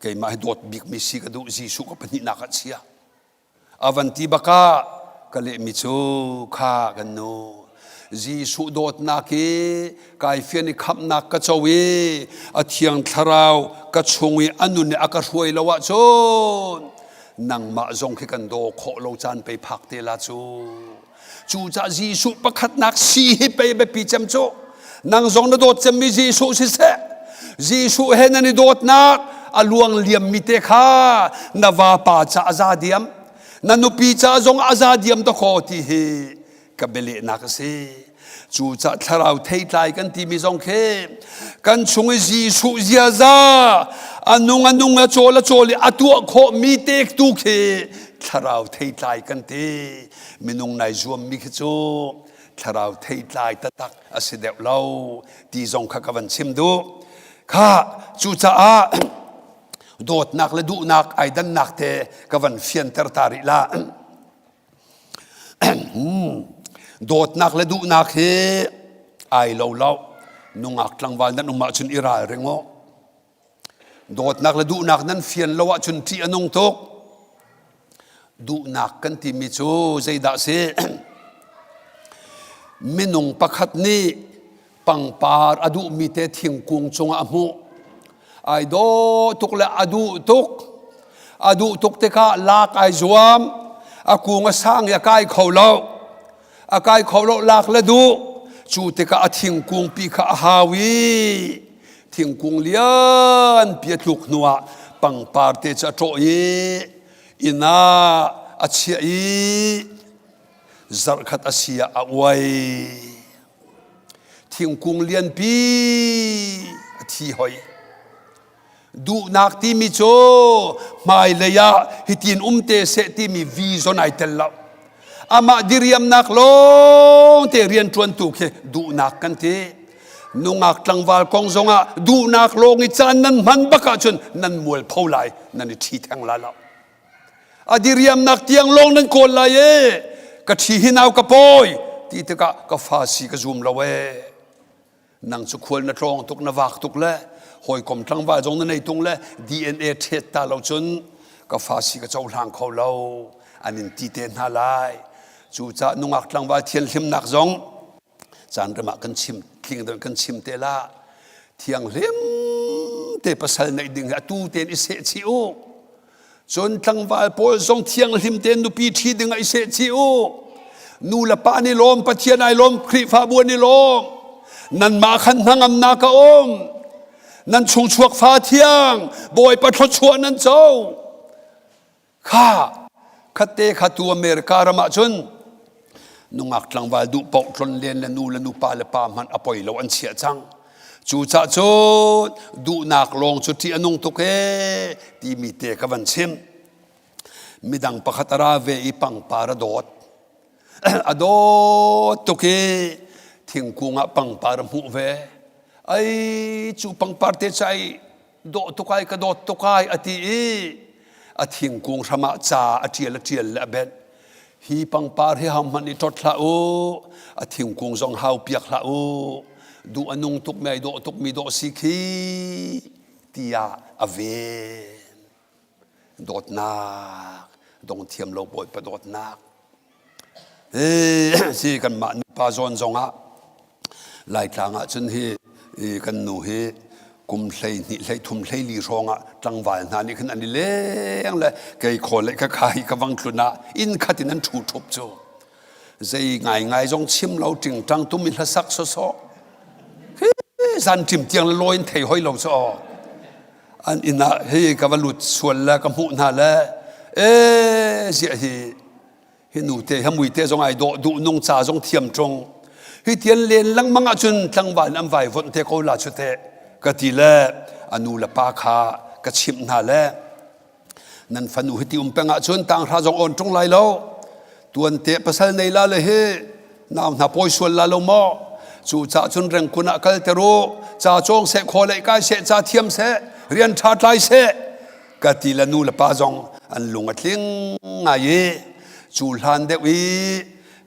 keimah hi dawt bikmi si ka duh Jesuh ka pahnihnak ah chia A van ti bakah ka lehmi cu kha kan nu Jesuh dawtnak i kai fian i khamhnak ka co i a thiang thlarau ka chung i a nun i a ka hruai lo ahcun nangmah zong khi kan daw khawh lo caan pei phak te la cu cucah Jesuh pakhatnak si hi pei biapi cem cu nang zong na dawt cemmi Jesuh siseh Jesuh he nan i dawtnak a luang liammi te kha na vapa ca a za diam na nupi ca zong a za diam ta kho ti hi ka bialehnak a si cucah thlarau theitlai kan timi zong khi kan chung i Jesuh ziaza a nung a nung a cawl a cawl i a tuah khawh mi te tu khi thlarau theitlai kan ti minung nai zuammi khi cu thlarau theitlai taktak a si deuh lo ti zong kha ka van chim duh kha cucaah dawtnak le duhnak ai dannak te ka van fianter ta rih la dawtnak le duhnak hi ai lo lo nungak tlangval nan um ahcun i ral ring u Dawtnak le duhnak nan fian lo ahcun ṭih a nung tuk. Duhnak kan timi cu zeidah si? Minung pakhat nih pangpar a duhmi te thingkung cungah a hmuh. Ai dawh tuk le a duh tuk. A duh tuk tikah lak ai zuam. A kung a sang i a kai kho lo. A kai kho lo lak le duh. Cu tikah a thingkung pi kha a hau i thingkung lianpi a tluk hnuah pangpar te cu a ṭawh i inn ah a chiah i zarhkhat a si ah a uai. Thingkung lianpi a thi hoi. Duhnak timi cu hmailei ah hitin um te seh timi vision ai tel lo. Amah diriamnak lawng te rianṭuantu khi duhnak kan ti. Nungak tlangval kong zongah duhnak lawng i caan nan hman bak ahcun nan mualpho lai, nan i ṭhi theng la lo. A diriamnak tiang lawng nan kawl lai e. Ka ṭhi hi nau ka pawi ti tikah ka fa si ka zum lo e. Nang cu khual na tlawng tuk na vak tuk le hawikom tlangval zong na nei tung le DNA ṭhet ta lo cun ka fa si ka cohlang kho lo an in ti te hna lai. Cucaah nungak tlangval thianhlimnak zong caan ram ah kan chim tling deuh kan chim te la thianghlim te pasal neih ding hi atu tein i seh chih u cun tlangval pawl zong thianghlim tein nupi ṭhi ding ah i seh chih u nu le pa ni lawm pathian ai lawm khrihfabu an i lawm nanmah khan hnangamnak a um nan chungchuak fa thiang bawipa thluachuah nan co Kha khatte kha tu America ram ah cun nungak tlangval duh paoh tlon len le nu le nupa le pa hmanh a poi lo an chiah cang. Cucah cun duhnak lawng cu ṭih a nung tuk ee timi te ka van chim. Midang pakhat a ra ve i pangpar a dawt. A dawt tuk i thingkung ah pangpar a hmuh ve. Ai cu pangpar te cu ai dawh tuk ai ka dawt tuk ai a ti i a thingkung hram ah ca a ṭial a ṭial le a benh hi pangpar hi hau hmanh i ṭot hlah u a thingkung zong hau piak hlah u duh a nung tuk mi ai dawh tuk mi dawh si khi tiah a ven dawtnak dong thiam lo bawipa dawtnak si kanmah nupa zawn zongah Laitlang ah cun hi kan nu hi kum 12 hlei thum 14 hrawng ah tlangval hna nih khan an i leng le kei khaw le ka kha hi ka vang tlun ah inn khat in an ṭhu ṭhup cu zei ngai ngai zong chim lo ṭingṭang tum i hlasak sawsawh zan ṭim tiang le lawi in thei hoi lo cu aw an inn ah hi ka va lut sual le ka hmuh hna le e ziah hi hi nu te hi mui te zong ai dawh duh nung ca zong thiam ṭung hi tian len lengmang ahcun tlangval an vai vonh te ko la chu te ka ti le a nu le pa kha ka chimh hna le nan fanu hi ti um peng ahcun tanghra zong on ṭung lai lo tuan te pasal nei la le hi nau hna pawi sual la lo maw cu ca cun rengkun ah kal ter u ca cawng seh khaw lei kai seh ca thiam seh rian ṭha tlai seh ka ti le nu le pa zong an lung a tling ngai i cu hlan deuh i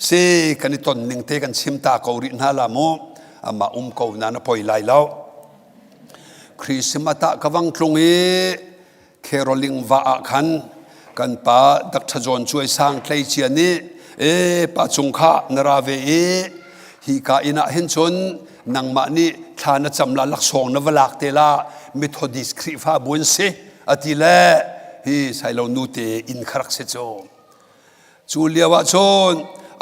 si kan i ton ning te kan chim ta ko rih hna la mu amah um ko na na poi lai lo Christmas ah ka vang tlung i Caroling va ah khan kan pa Dr. John Cuai Sang tleicia nih e pa cung kha na ra ve i hi ka inn ah hin cun nangmah nih thla na cam la laksawng na va lak te la Methodist Khrihfabu an si a ti le hi sailo nu te inn kha rak si cu cu lio ah cun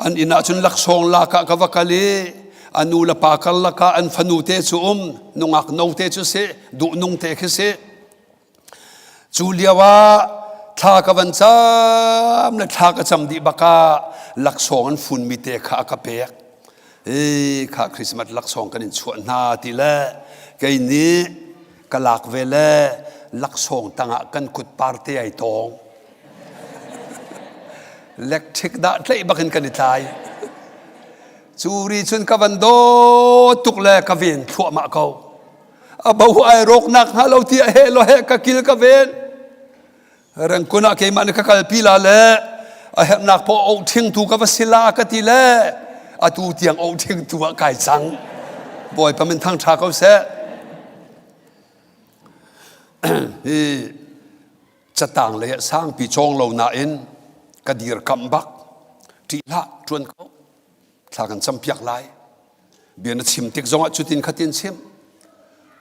an inn ah cun laksawng lak ah ka va kal i a nu le pa karlak ah an fanu te cu um nungak no te cu si duh nung te khi si Cu lio ah thla ka van cam le thla ka cam dih bak ah laksawng an funmi te kha a ka pek. Hi kha Christmas laksawng kan in chuah hna ti le kei nih ka lak ve le laksawng tangah kan kut parte ai tawng. Lectric dah tlaih bak in kan i tlai. Cu ri cun ka van dawt tuk le ka ven thluahmah ko. A bo ai rawk nak hnga lo tiah he lo he ka kil ka ven rengkun ah keimah nih ka kalpi la le a herhnak paoh oh ṭhingtu ka va si la ka ti le atu tiang oh ṭhingtu ah kai cang bawipa min thang ṭha ko seh hi catang lei ah sangpi cawng lo nain ka dirkamh bak ṭih hlah ṭuan ko thla kan campiak lai bia na chim tik zongah cutin khatin chim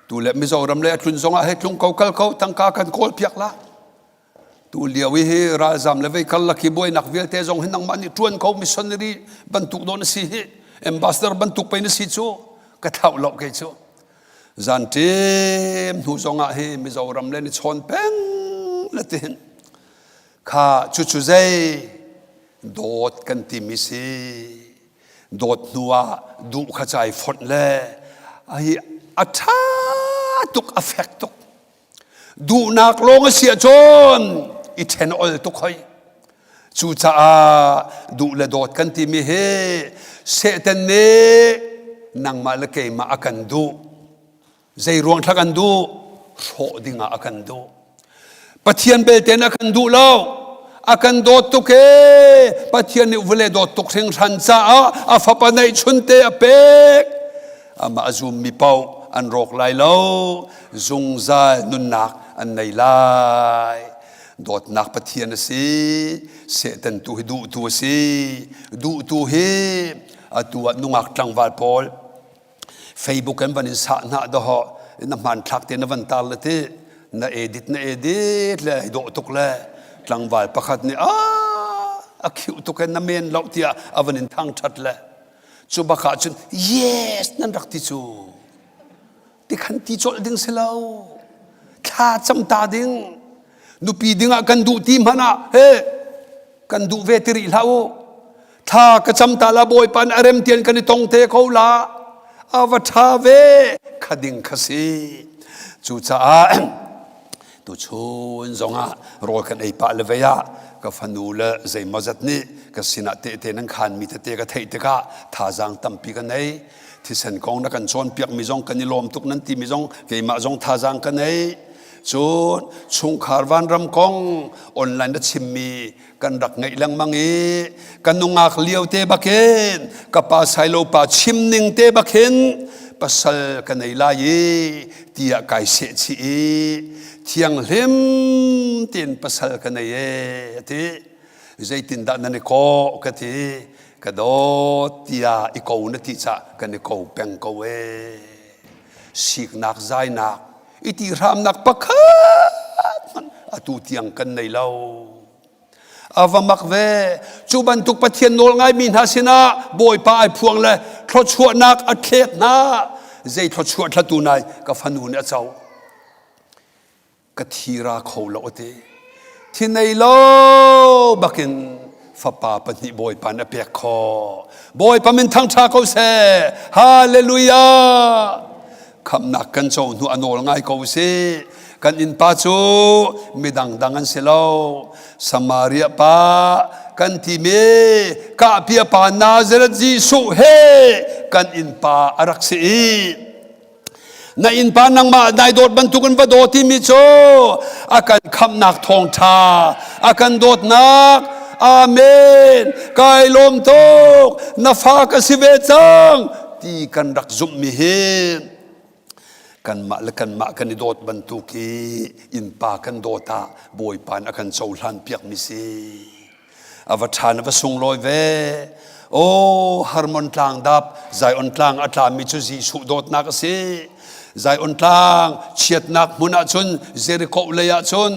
tu le Mizoram le a tlun zongah hei tlung ko kal ko tangka kan kawl piak la tu lio i hi ralzam le vei kal lak hi buainak vialte zong hi nangmah nih ṭuan ko missionary bantuk dawn na si hi ambassador bantuk pei na si cu ka thlauh lo kei cu zan ṭim hnu zongah hi Mizoram le ni chawn peng le tihin kha cucu zei dawt kan timi si dawt hnu ah duh kha cai fonh le hi a ṭha tuk a fek tuk duhnak lawng a si ahcun i ṭhen ol tuk hoi cucaah duh le dawt kan timi hi Satan nih. Nangmah le keimah a kan duh. Zei ruang thla kan duh? Hrawh dingah a kan duh. Pathian belte a kan duh lo. A kan dawt tuk ee. Pathian nih vawlei dawt tuk hringhran caah a fapa neih chunte a pek. Amah a zummi paoh an rawk lai lo. Zungzal nunnak an nei lai. Dawtnak Pathian a si. Satan tu hi duhtu a si. Duhtu hi atu ah nungak tlangval pawl Facebook kan van in sah hna doho na hmanthlak te na van tar le ti na edit na edit le dawh tuk le tlangval pakhat nih a a khiu tuk in na men lo tiah a van in thang that le cu bak ah cun yes nan rak ti cu ti khan ti colh ding si lo thla cam ta ding nupi ding ah kan duh ti hmanh ah he kan duh ve ti rih hlah u Thla ka cam ta la Bawipa nih a rem tian kan i tong te ko la. A va ṭha ve kha ding kha si. Cucaah tuchun zongah rawl kan ei pah le vei ah ka fanu le zeimawzat nih ka sinah tehte nan khanmi tete ka theih tikah thazaang tampi ka nei. Thisen kong na kan cawnpiakmi zong kan i lawm tuk nan timi zong keimah zong thazaang ka nei. Cun chungkhar vanram kong online na chimmi kan rak ngeih lengmang i ka nungak lio te bakin ka pa sailo pa chim ning te bakin pasal ka nei lai i tiah kai seh chih i thianghlim tiin pasal ka nei e ati zeitindah nan i kawh ka ti ka dawt tiah i ko na ti cah kan i ko peng ko e siknak zainak i ti hramnak pakhat hmanh atu tiang kan nei lo a va mak ve cu bantuk pathian nawl ngaimi hna sinah bawipa ai phuang le thluachuahnak a thlek hna zei thluachuah thlatu nai ka fanu nih a co ka thira kho lo ati thi nei lo bakin fapa pahnih bawipa nih a pek khawh bawipa min thangṭha ko seh hallelujah khamnak kan co hnu a nawl ngai ko si kan innpa cu midang dang an si lo Samaria pa kan timi kahpia pa Nazareth Jesuh he kan innpa a rak si i Na innpa nangmah nai dawt bantukin va daw timi cu a kan khamhnak thawngṭha, a kan dawtnak. Amen. Kai lawm tuk. Na fa ka si ve cang ti kan rak zumhmi hi kanmah le kanmah kan i dawt bantuk i innpa kan dawt ah Bawipa nih a kan cohlan piakmi si. A va ṭha na va sunglawi ve. Aw Hermon tlang dap Zion tlang a tlami cu Jesuh dawtnak a si. Zion tlang chiatnak hmun ah cun Jericho lei ah cun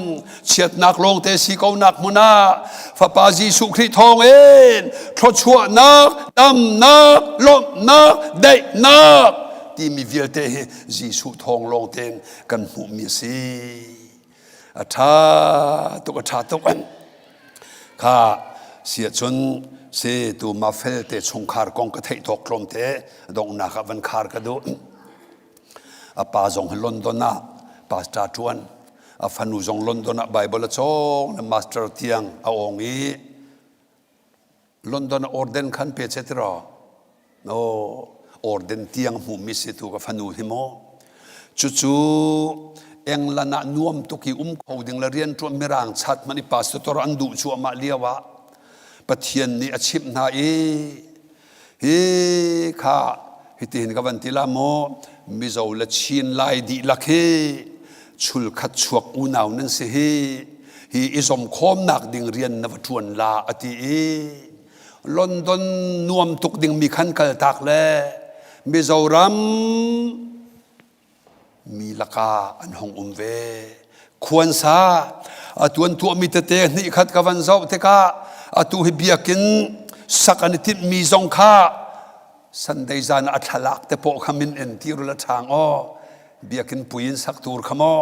chiatnak lawngte si ko nak hmun ah Fapa Jesuh Khrih thawngin thluachuahnak, damnak, lawmhnak, daihnak timi vialte hi Jesuh thawng lawngte in kan hmuhmi a si. A ṭha tuk a ṭha tuk. Kha siahcun si tu ma fel te chungkhar kong ka theih tawk tlawm te donghnak ah van khar ka duh. A pa zong hi London ah pastor ṭuan. A fanu zong London ah Bible a cawng le master tiang a awng i London ah orden khan pe che tiraw no orden tiang hmuhmi si tu ka fanu hi maw cucu England ah nuam tuk i um kho ding le rian ṭuan mirang chat hmanh i pastor an duh cuahmah lio ah Pathian nih a chimh hna i hi kha hitihin ka van ti la maw Mizo le Chin Lai dihlak hi chulkhat chuak unau nan si hi hi i zomkhawmnak ding rian na va ṭuan la a ti i London nuam tuk dingmi khan kaltak le Mizoram mi lakah an hong um ve. Khuansa atu an tuahmi tete hnih khat ka van zoh tikah atu hi biakinn sak an i timhmi zong kha Sunday zan ah a thlalak te pawh kha min en ti rul a ṭhang aw biakinn pui in sak tur kha maw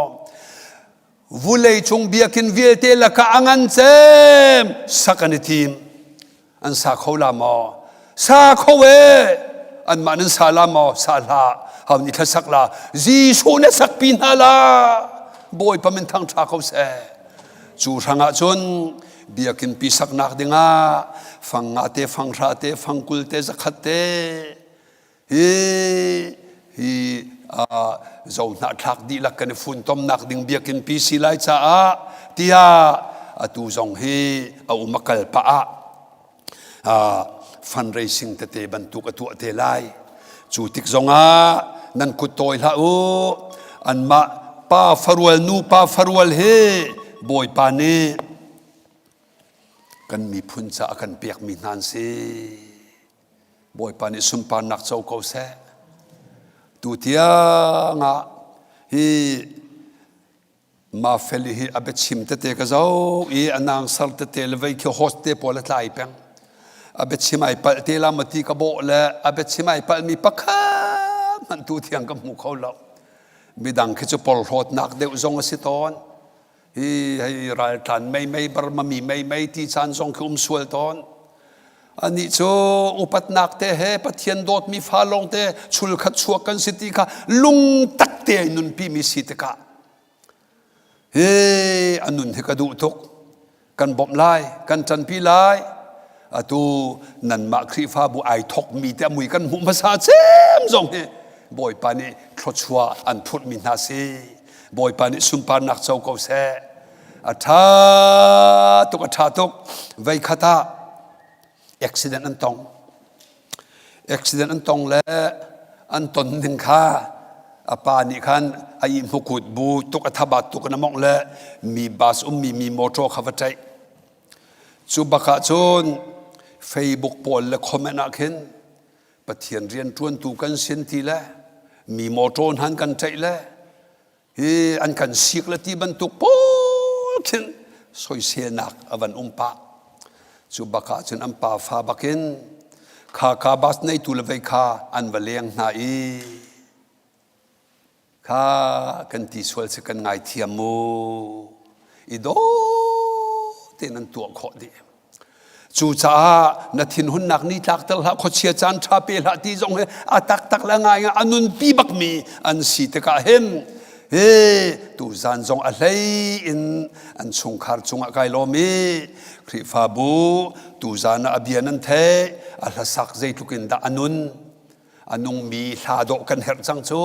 vulei cung biakinn vialte lakah a ngan cem sak an i tim an sa kho la maw sa kho e anmah nan sa la maw sa hlah hau ni thla sak la Jesuh na sakpi hna la Bawipa min thang ṭha ko seh cu hrangah cun biakinn pi saknak dingah fang nga te fang hra te fang kul te zakhat te. Hi hi zohnahthlak dihlak kan i funtomnak ding biakinn pi si lai caah tiah atu zong hi a um a kal pah ah fundraising tete bantuk a tuah te lai. Cu tik zongah nan kut tawi hlah u. Anmah pa farual nu pa farual hi Bawipa nih kan miphun caah a kan pekmi hna an si. Bawipa nih sunparnak co ko seh. Tu tiang ah hi Mafeli hi a biachim tete ka zo i a nang sar tete le vei khi host te pawl a tlai peng. A biachim ai palh te la mati ka bawh le a biachim ai palh mi pakhat hmanh tu thiang ka hmu kho lo. Midang khi cu porhlawtnak deuh zong a si tawn. Hi hei raltlan mei mei Burma mi mei mei ti caan zong khi um sual tawn. Anih cu upatnak te he Pathian dawtmi fa lawng te chulkhat chuak kan si ti kha lungtak te ai nunpi mi si tikah hi a nun hi ka duh tuk kan bawmh lai kan ṭanpi lai atu nanmah Khrihfabu ai thokmi te a mui kan hmuh hmasa cem zong hi Bawipa nih thluachuah an phurhmi hna si Bawipa nih sunparnak co ko seh a ṭha tuk a ṭha tuk veikhat ah accident an tong accident an tong le an ton ning kha a pa nih khan a ihmukut bu tuk a thabat tuk in a mongh le mi bus ummi mi motor kha va ṭaih cu bak ah cun Facebook pawl le comment ah khin Pathian rian ṭuantu kan sin ti le mi motor hnan kan ṭaih le hi an kan sik le ti bantuk pawl khin soiselnak a van um pah cu bak ah cun an pa fa bakin kha ka bus neitu le vei kha an va leng hna i kha kan ti sual si kan ngaithiam mu i daw tein an tuah khawh dih Cucaah na thinhunnak ni tlakter hlah, khuachia caan ṭha pe hlah ti zong hi a taktak le ngai a nunpi bakmi an si tikah hin he tuzan zong a hlei in an chungkhar cungah kai lawm i Khrihfabu tuzan ah a bia nan theih a hlasak zeitluk in dah a nun A nungmi hla dawh kan herh cang cu.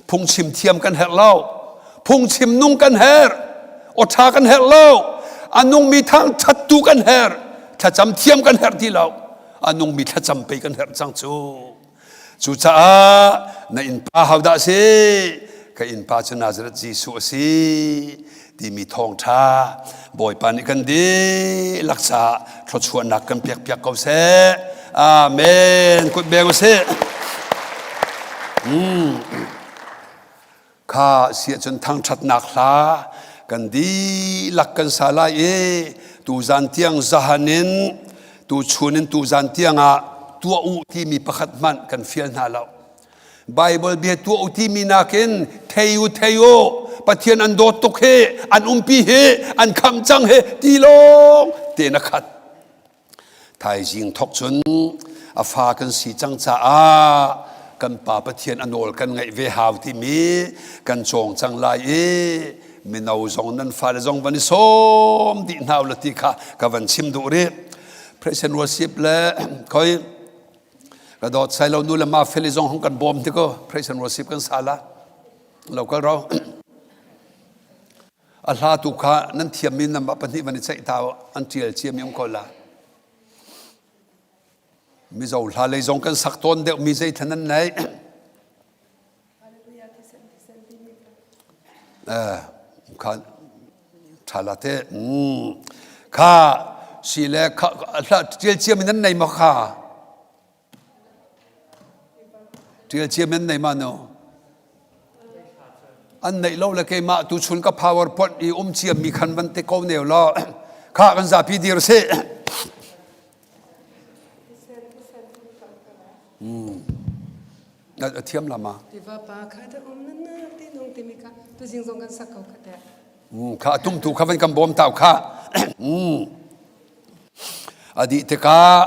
Phungchim thiam kan herh lo. Phungchim nung kan herh. Aw ṭha kan herh lo. A nungmi thangṭhattu kan herh. Thlacam thiam kan herh ti lo. A nungmi thlacam pei kan herh cang cu. Cucaah na innpa hodah a si? Ka innpa cu Nazareth Jesuh a si timi thawngṭha Bawipa nih kan dihlak caah thluachuahnak kan pekpiak ko seh. Amen. Kut beng usih. Mm. Kha si ahcun thangṭhatnak hla kan dihlak kan sa lai i tuzan tiang zahan in tuchun in tuzan tiang ah tuah u timi pakhat hmanh kan fial hna lo. Bible bia tuah u timi nakin thei u thei u Pathian an dawt tuk hi an umpi hi an khamh cang hi ti lawng te na khat thaizing thok cun a fa kan si cang caah kan pa Pathian a nawl kan ngaih ve hau timi kan cawng cang lai i mino zong nan fale zong van i sawm dih hna u la ti kha ka van chim duh rih Praise and worship le khoi Ka dawt sai lo nu le ma feli zong hong kan bawm ti ko praise and worship kan sa la lo kal ro a hla tu kha nan thiam mi nan ba pahnih van i ceih ta an tial cia mi um ko la mizo hla lei zong kan sak tawn deuh mi zei than nan nei Kha ṭha la te. Kha si le kha ṭial cia mi nan nei maw kha? Ṭial cia mi nan nei ma no? An neih lo le keimah tu chun ka PowerPoint i um cia mi khan van te ko neu law kha kan zapi dir sih. A thiam lama. Tiva pa kha da um na na ti nung timi kha tu zing zong kan sak ko kha te. Kha tum tu kha van kan bawm tau kha. A dih tikah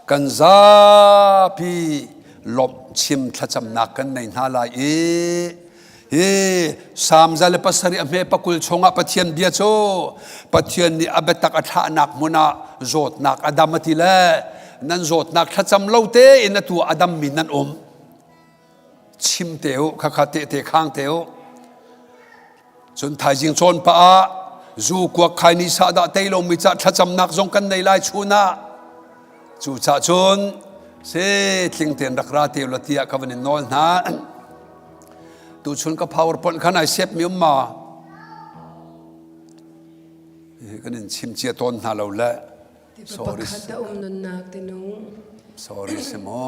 kan zapi lawmh chim thlacamnak kan nei hna lai i hi Salm 107 a hme pakul chungah Pathian bia cu Pathian nih a biatak a thlahnak hmun ah zawtnak a dam a ti le nan zawtnak thlacam lo tein atu a dammi nan um. Chim te u, khakha tehte khang te u. Cun thaizing cawn pah ah zu kuak khai ni sa dah tei lomi ca thlacamnak zong kan nei lai chun ah. Cu ca cun se tling ten rak ra te la tiah ka van in nawl hna. Tuchun ka PowerPoint khan ai sep mi um ma? Kan in chim cia tawn hna lo le. Sorry. Pakhat a um nunnak tinung. Sorry si mu.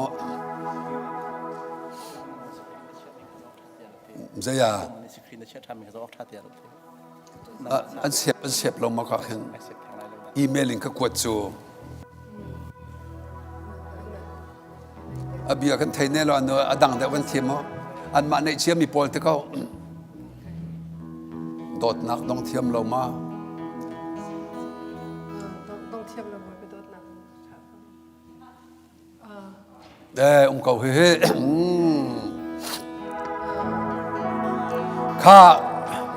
Zei ah? An siap an siap lo ma ka khin email in ka kuat cu. A bia kan thei ne lo an a dang deuh kan thiam mo. Anmah neih cia mi pawl te ko. Dawtnak dong thiam lo ma. Dong thiam lo ma dawtnak. Eh, um ko hi hi. Kha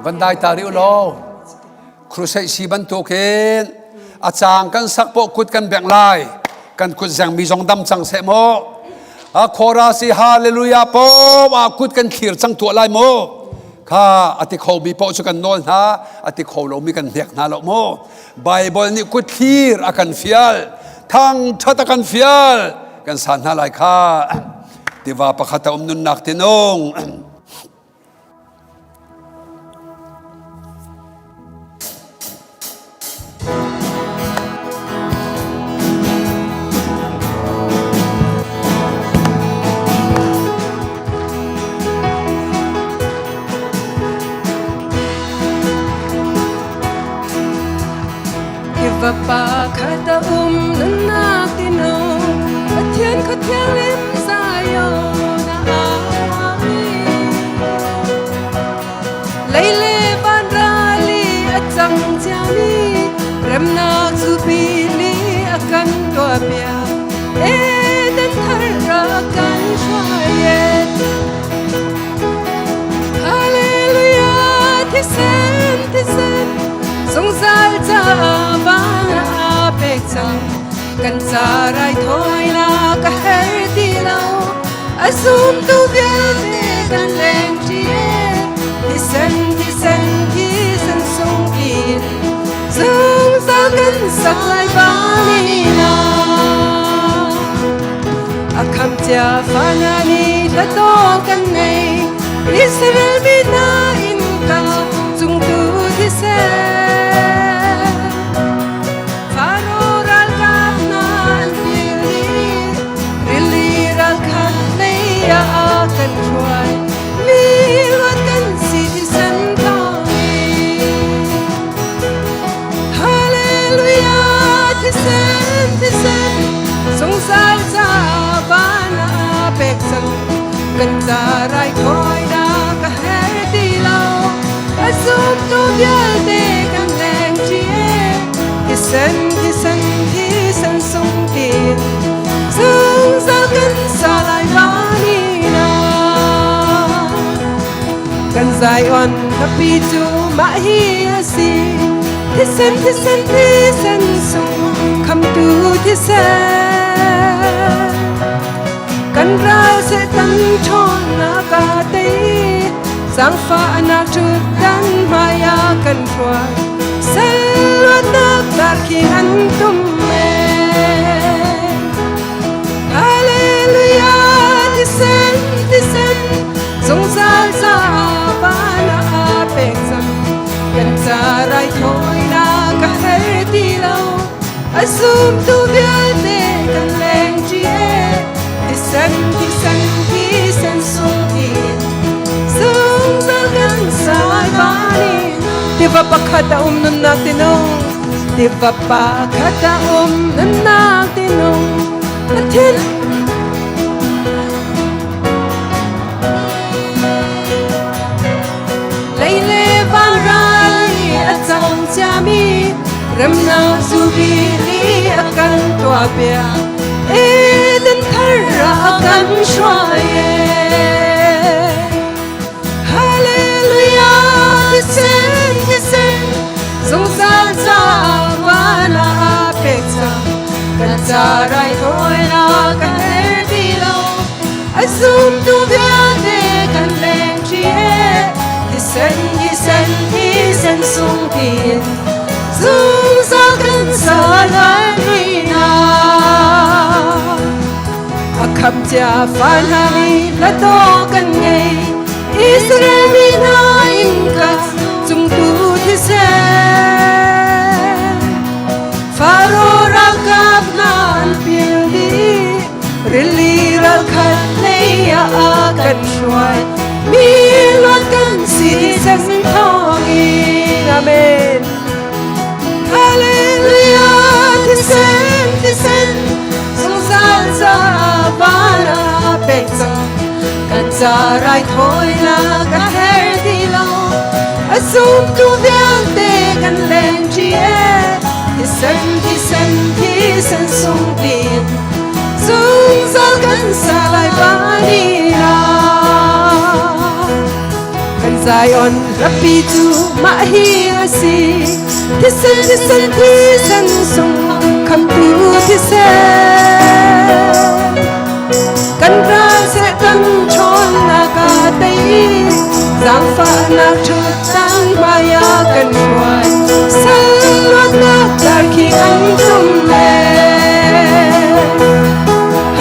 van dai ta riu lo. Crusade si bantukin a cang kan sak po kut kan beng lai. Kan kut zeng mi zong dam cang seh mu. A khora si hallelujah po a kut kan thlir cang tuah lai mu. Kha a ti kho mi po cu kan nawl hna, a ti kho lo mi kan hnek hna lo mu. Bible nih kut thlir a kan fial. Thangṭhat a kan fial. Kan san hna lai kha. Tiva pakhat a um nunnak tinung. Tiva pakhat a um nunnak tinung Pathian kha thianghlim Zion ah Lei le van rali a cang ciami remnak zupi li a kan tuahpiak Eden thar ra kan hruai Hallelujah thisen thisen zungzal caah van a pek cang kan ca raithawinak a her ti lo a zumtu vialte kan leng ṭi thisen thisen thisen sung in zungzal kan sak lai vanina a kham cia fana ni hlato kan nei Israel mi hna in ka cungtu thisen Faro ralkap hna an pil i rili ralkhat lei ah kan hruai mi luat kan si thisen thawngin Hallelujah thisen thisen zungzal ca van ah pek cang kan ca raithawinak a her ti lo a zumtu vialte kan leng ṭi thisen thisen thisen sung tin zungzal kan sa lai vanina kan Zion khuapi cu mah hi a si thisen thisen thisen sung khamtu thisen kan ral Satan ṭhawnnak a tei zaangfahnak ṭhutdan hmai ah kan hruai sal luatnak darkhing an tum men Hallelujah thisen thisen zungzal ca van ah pek cang kan ca raithawinak a her ti lo a zumtu vialte kan leng ṭi thisen thisen thisen sungin zungzal kan sai banin tiva pakhat a um nunnak tinung tiva pakhat a um nunnak tinung Pathian Lei le van ral i a cang ciami remnak zubi li a kan tuahpiak Eden thar ah a kan hruai Hallelujah thisen thisen zungzal ca van ah pek cang kan ca raithawinak a her ti lo a zumtu vialte. Thisen thisen thisen sung pin zungzal kan sa lai na. A kham cia fa hna nih hla kan ngei Israel mi hna innka cung tu thisen Faro ralkap hna an pil dih rili ralkhat lei ah kan hruai mi luat kan si thisen thawngin Amen Hallelujah thisen thisen zungzal ca van ah pek cang kan ca raithawinak a her ti lo a zumtu vialte kan leng ṭi e thisen thisen thisen sung tin zungzal kan sa lai vanina kan Zion hlapi cu mah hi a si thisen thisen thisen sung khamtu thisen kan ral Satan ṭhawnnak a tei zaangfahnak ṭhutdan hmaiah kan hruai sal luatnak dar khi an tum le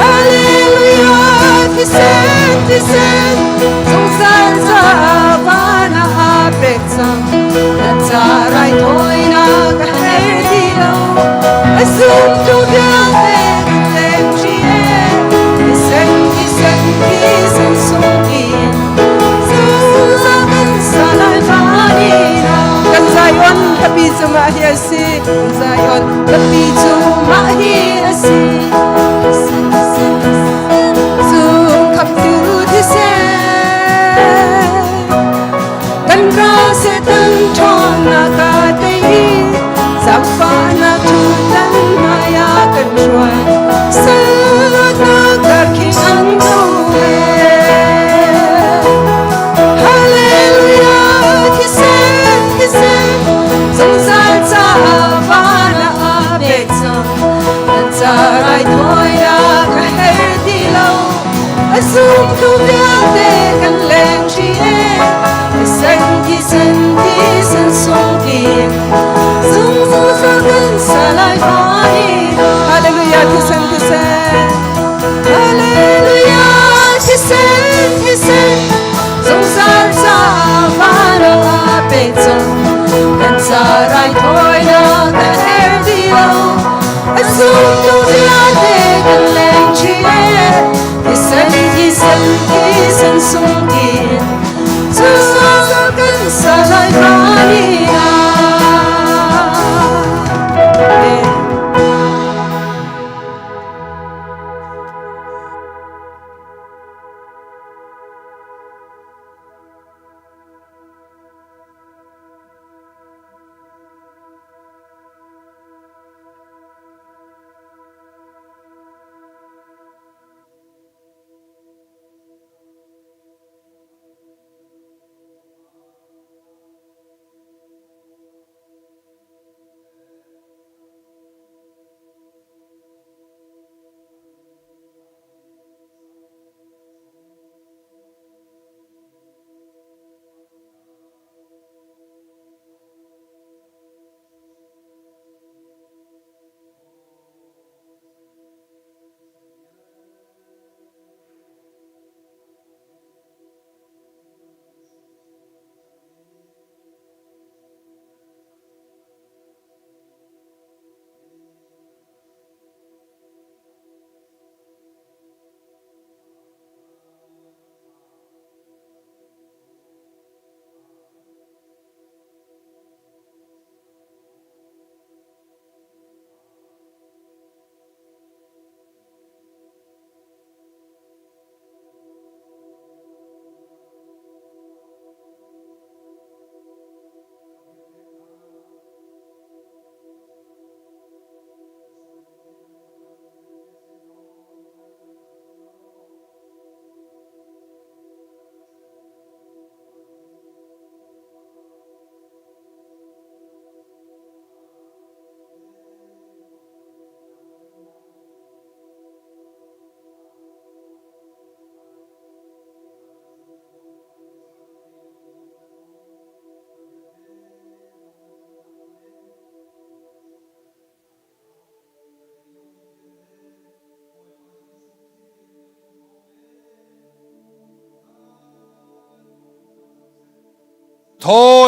Hallelujah thisen thisen zungzal caah van ah aa pek cang na ca raithawinak a her ti lo a zumtu vialte kan leng ṭi e thisen thisen thisen sungin zungzal kan sa lai vanina kan Zion hlapi cu mah hi a si Zion hlapi cu mah hi a si Sung khamtu thisen kan ral Satan ṭhawnnak a tei zaangfahnak ṭhutdan hmaiah kan hruai salutnak darkhing an tu Hallelujah thisen thisen zungzal caah van ah aa pek cang kan ca raithawinak a her ti lo a zumtu vialte kan leng ṭi e thisen thisen thisen sungin zungzal kan sa lai vanin Hallelujah thisen thisen Hallelujah thisen thisen zungzal caah van ah aa pek cang kan ca raithawinak a her ti lo a zumtu vialte kan leng ṭi e thisen thisen thisen sungin zungzal kan sa lai vanin Amen.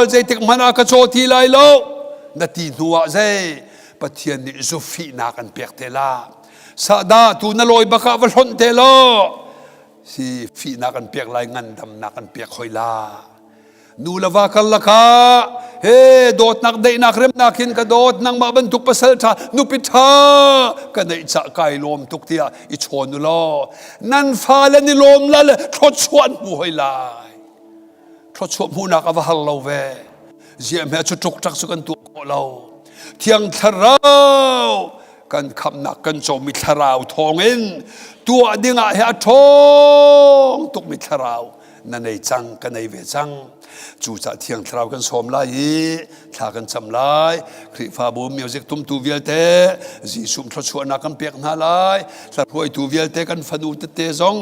rawl zeitik hmanh ah ka caw ti lai lo na ti hnu ah zei Pathian nih zufihnak an pek te la. Sahdah tu na lawi bak ah va hlonh te law si fihnak an pek lai ngandamnak an pek hoi la. Nu le va karlak ah he dawtnak daihnak remnak in ka dawt nangmah bantuk pasal ṭha nupi ṭha ka neih cah kai lawm tuk tiah i chawn u law nan fale ni lawm la le thluachuah an hmu hoi lai. Thluachuah hmuhnak a va har lo ve. Ziah hme cu ṭukṭak cu kan tuah khawh lo. Thiang Thlarau kan khamhnak kan comi thlarau thawngin tuah dingah he a ṭhawng tukmi thlarau na nei cang ka nei ve cang. Cucaah Thiang Thlarau kan sawm lai i thla kan cam lai. Khrihfabu music tumtu vialte Jesuh thluachuahnak kan pek hna lai. Hlahruaitu vialte kan fanu tete zong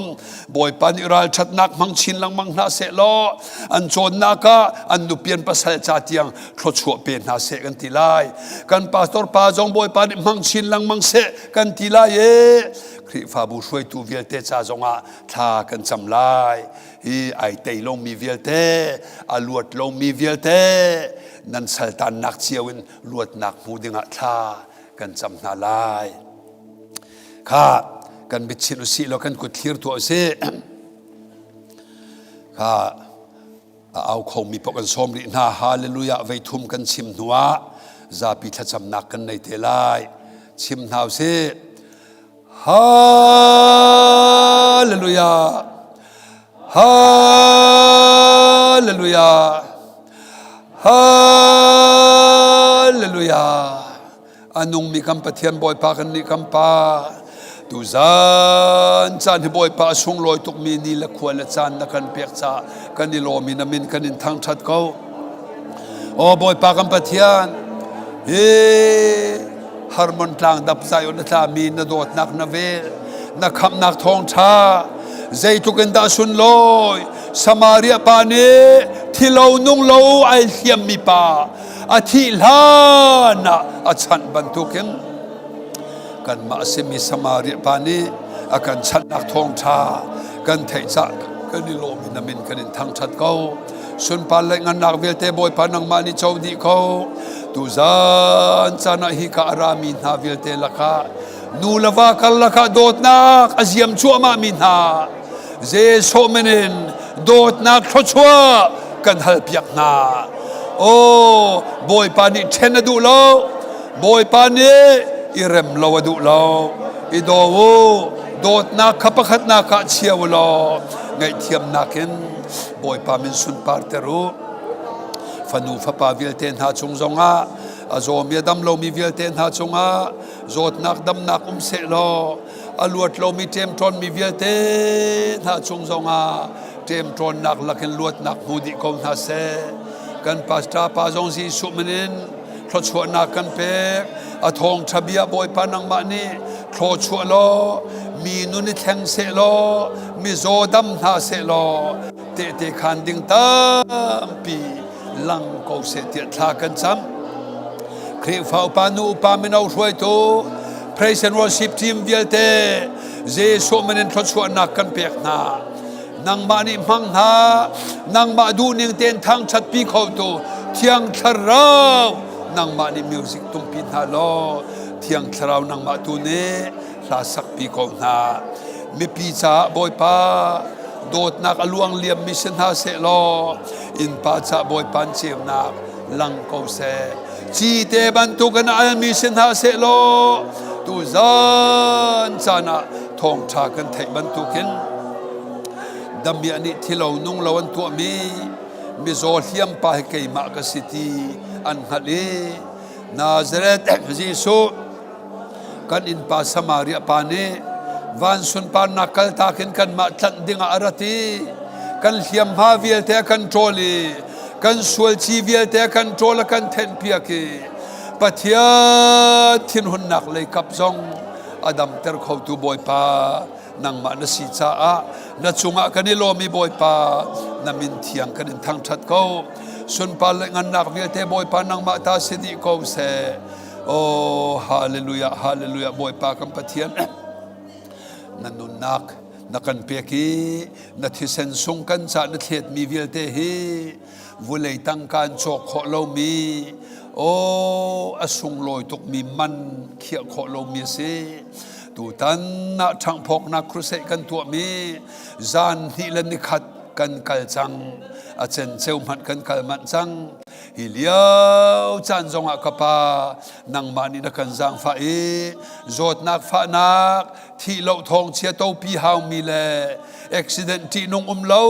Bawipa nih ralṭhatnak hmang chin lengmang hna seh law an cawnnak ah an nupian pasal ca tiang thluachuah pe hna seh kan ti lai. Kan pastor pa zong Bawipa nih hmang chin lengmang seh kan ti lai i Khrihfabu hruaitu vialte ca zongah thla kan cam lai. Hi ai tei lomi vialte, a luat lomi vialte nan saltannak cio in luatnak hmu dingah thla kan cam hna lai. Kha kan mitchinh usih law kan kut thlir tuah usih. Kha a au khomi paoh kan sawm rih hna. Hallelujah vei thum kan chim hnuah zapi thlacamnak kan nei te lai. Chim hna usih. Hallelujah. Hallelujah. Hallelujah. A nungmi kan Pathian Bawipa kan nih kan Pa tuzan caan hi Bawipa a sunglawi tukmi ni le khua le caan na kan pek caah kan i lawm i na min kan in thangṭhat ko. Aw Bawipa kan Pathian hi Hermon tlang dap Zion na tlami na dawtnak na vel na khamhnak thawngṭha zeitluk in dah sunlawi Samaria pa nih thilo nung lo ai hliammi pa a thih hlan ah a chanh bantukin kanmah a simi Samaria pa nih a kan chanhnak thawngṭha kan theih cah kan i lawm in a min kan in thangṭhat ko. Sunpar le ngannak vialte Bawipa nangmah nih co dih ko. Tuzan caan ah hika a rami hna vialte lakah nu le va karlak ah dawtnak a ziam cuahmah mi hna Jesuh min in dawtnak thluachuah kan halpiak hna. Aw, Bawipa nih ṭhen a duh lo. Bawipa nih i rem lo a duh lo. I daw u, dawtnak kha pakhatnak ah chia u law ngaihthiamnak in Bawipa min sunparter u. Fanu fapa vialte hna cung zongah a zawmi a dam lomi vialte hna cungah zawtnak damnak um seh law a luat lomi ṭemṭawnmi vialte hna cung zongah ṭemṭawnnak lakin luatnak hmu dih ko hna seh. Kan pastor pa zong Jesuh min in thluachuahnak kan pek. A thawngṭha bia Bawipa nangmah nih thluachuah law mi nun i thleng seh law mizaw dam hna seh law tehte khaan ding tampi lang ko seh tiah thla kan cam. Khrihfa upa nu upa mino hruaitu praise and worship team vialte Jesuh min in thluachuahnak kan pek hna. Nangmah nih hmang hna, nangmah duhning tein thangṭhatpi khotu Thiang Thlarau nangmah nih music tumpi hna law Thiang Thlarau nangmah tu nih hla sakpi ko hna. Mipi caah Bawipa dawtnak a luang liammi si hna seh law innpa caah Bawipa an ceunak lang ko seh. Cite bantuk in a almi si hna seh law tuzan caan ah thawngṭha kan theih bantukin damiah nih thilo nung lo an tuahmi mizaw hliampa hi keimah ka si ti an hngalh i Nazareth Jesuh kan innpa Samaria pa nih van sunparnak kaltak in kanmah tlanh dingah a rat i kan hliamhma vialte a kan ṭawl i kan sualci vialte a kan ṭawl a kan thenhpiak i Pathian thinhunnak leikap zong a damter khotu Bawipa nangmah na si caah na cungah kan i lawm i Bawipa na min thiang kan in thangṭhat ko sunpar le ngannak vialte Bawipa nangmah ta si dih ko seh Oh, hallelujah, hallelujah, Bawipa kan Pathian. Na nunnak, na kan pek i na thisen sung kan cah na thletmi vialte hi vulei tangka in cawk khawh lomi aw a sunglawi tukmi man khiah khawh lomi a si. Tutan ah ṭhanghphawknak crusade kan tuahmi zan hnih le nikhat kan kal cang a cenceu hmanh kan kal manh cang hi lio caan zongah ka pa nangmah nih na kan zaangfah i zawtnak fahnak thih lo thawng chia topi haumi le accident ṭihnung um lo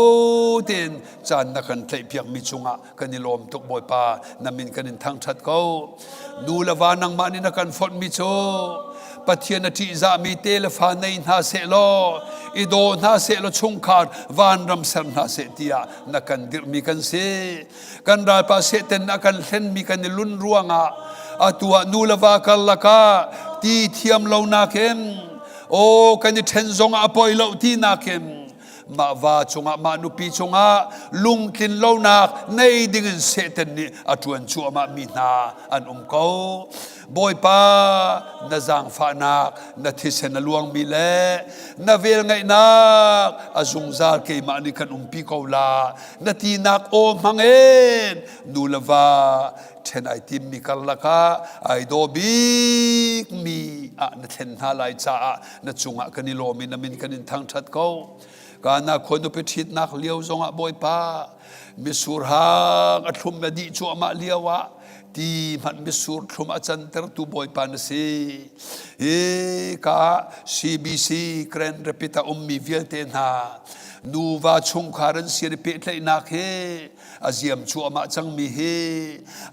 tein caan na kan tlaihpiakmi cungah kan i lawm tuk Bawipa na min kan in thangṭhat ko nu le va nangmah nih na kan fonhmi cu Pathian a ṭihzahmi te le fa nei hna seh law i daw hna seh law chungkhar vanram ser hna seh tiah na kan dirhmi kan si kan ralpa sehten a kan hlenmi kan i lun ruangah atu ah nu le va karlak ah ti thiam lo nakin aw kan i ṭhen zong ah a poi lo ti nakin mah va cungah mah nupi cungah lungtlin lonak nei dingin Satan nih a ṭuan cuahmah mi hna an um ko. Bawipa na zaangfahnak na thisen a luangmi le na velngeihnak a zungzal keimah nih kan umpi ko la na tinak aw hmangin nu le va ṭhen ai timmi karlak ah ai daw bikmi ah na thlen hna lai caah na cungah kan i lawm i na min kan in thangṭhat ko. Kana khua nupi ṭhitnak lio zongah Bawipa misur hang a thlum na dih cuahmah lio ah ti hmanh misur thlum a cantertu Bawipa na si. Hi ka CBC Grand Rapid a ummi vialte hna nuva chungkhar an sian i pehtlaihnak hi a ziam cuahmah cangmi hi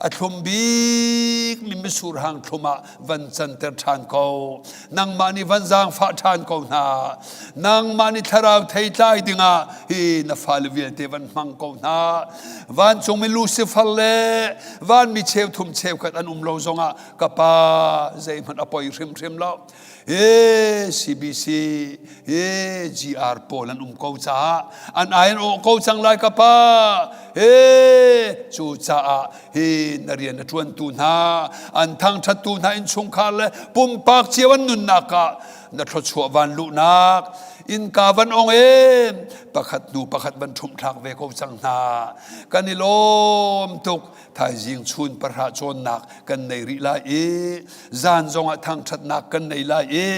a thlum bik mi misur hang thlum ah van canter ṭhan ko nangmah nih van zaangfah ṭhan ko hna nangmah nih thlarau theitlai dingah hi na fale vialte van hmang ko hna vancung mi Lucifer le vanmi cheuthum cheukhat an um lo zongah ka pa zeihmanh a poi hrimhrim lo He CBC he GR pawl an um ko caah an ai an awh ko cang lai ka pa he cu caah hi na rian a ṭuantu hna an thangṭhattu hna innchungkhar le pumpak cio an nunnak ah na thluachuah van luhnak innka van ong em pakhat hnu pakhat van ṭhumh thlak ve ko cang hna kan i lawm tuk thaizing chun pahra cawnnak kan nei rih lai i zan zongah thangṭhatnak kan nei lai i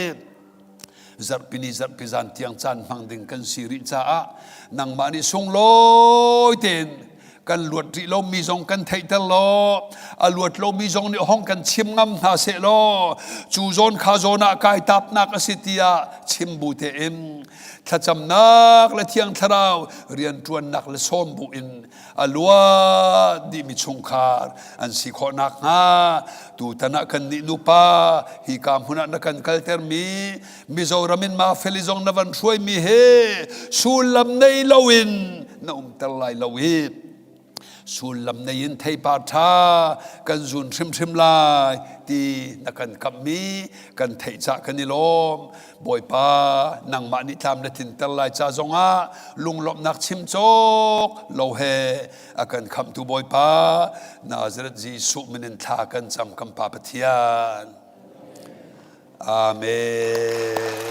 zarhpini zarhpi zan tiang caan hmang ding kan si rih caah nangmah nih sunglawi tein kan luat rih lomi zong kan theihter law a luat lomi zong nih hong kan chim ngam hna seh law cu zawn kha zawn ah kai tapnak a si tiah chim bu tein thlacamnak le thiang thlarau rianṭuannak le sawm bu in a luat dihmi chungkhar an si khawh nakhnga tutan ah kannih nupa hi ka hmun ah na kan kaltermi Mizoram in Mafeli zong na van hruaimi he sullam nei loin na umter lai lo i sullam nei in theipar ṭha kan zun hrimhrim lai ti na kan kamhmi kan theih cah kan i lawm Bawipa nangmah nih tlam na tlinter lai ca zongah lunglawmhnak chim cawk lo he a kan khamhtu Bawipa Nazareth Jesuh min in thla kan cam kan Pa Pathian. Amen.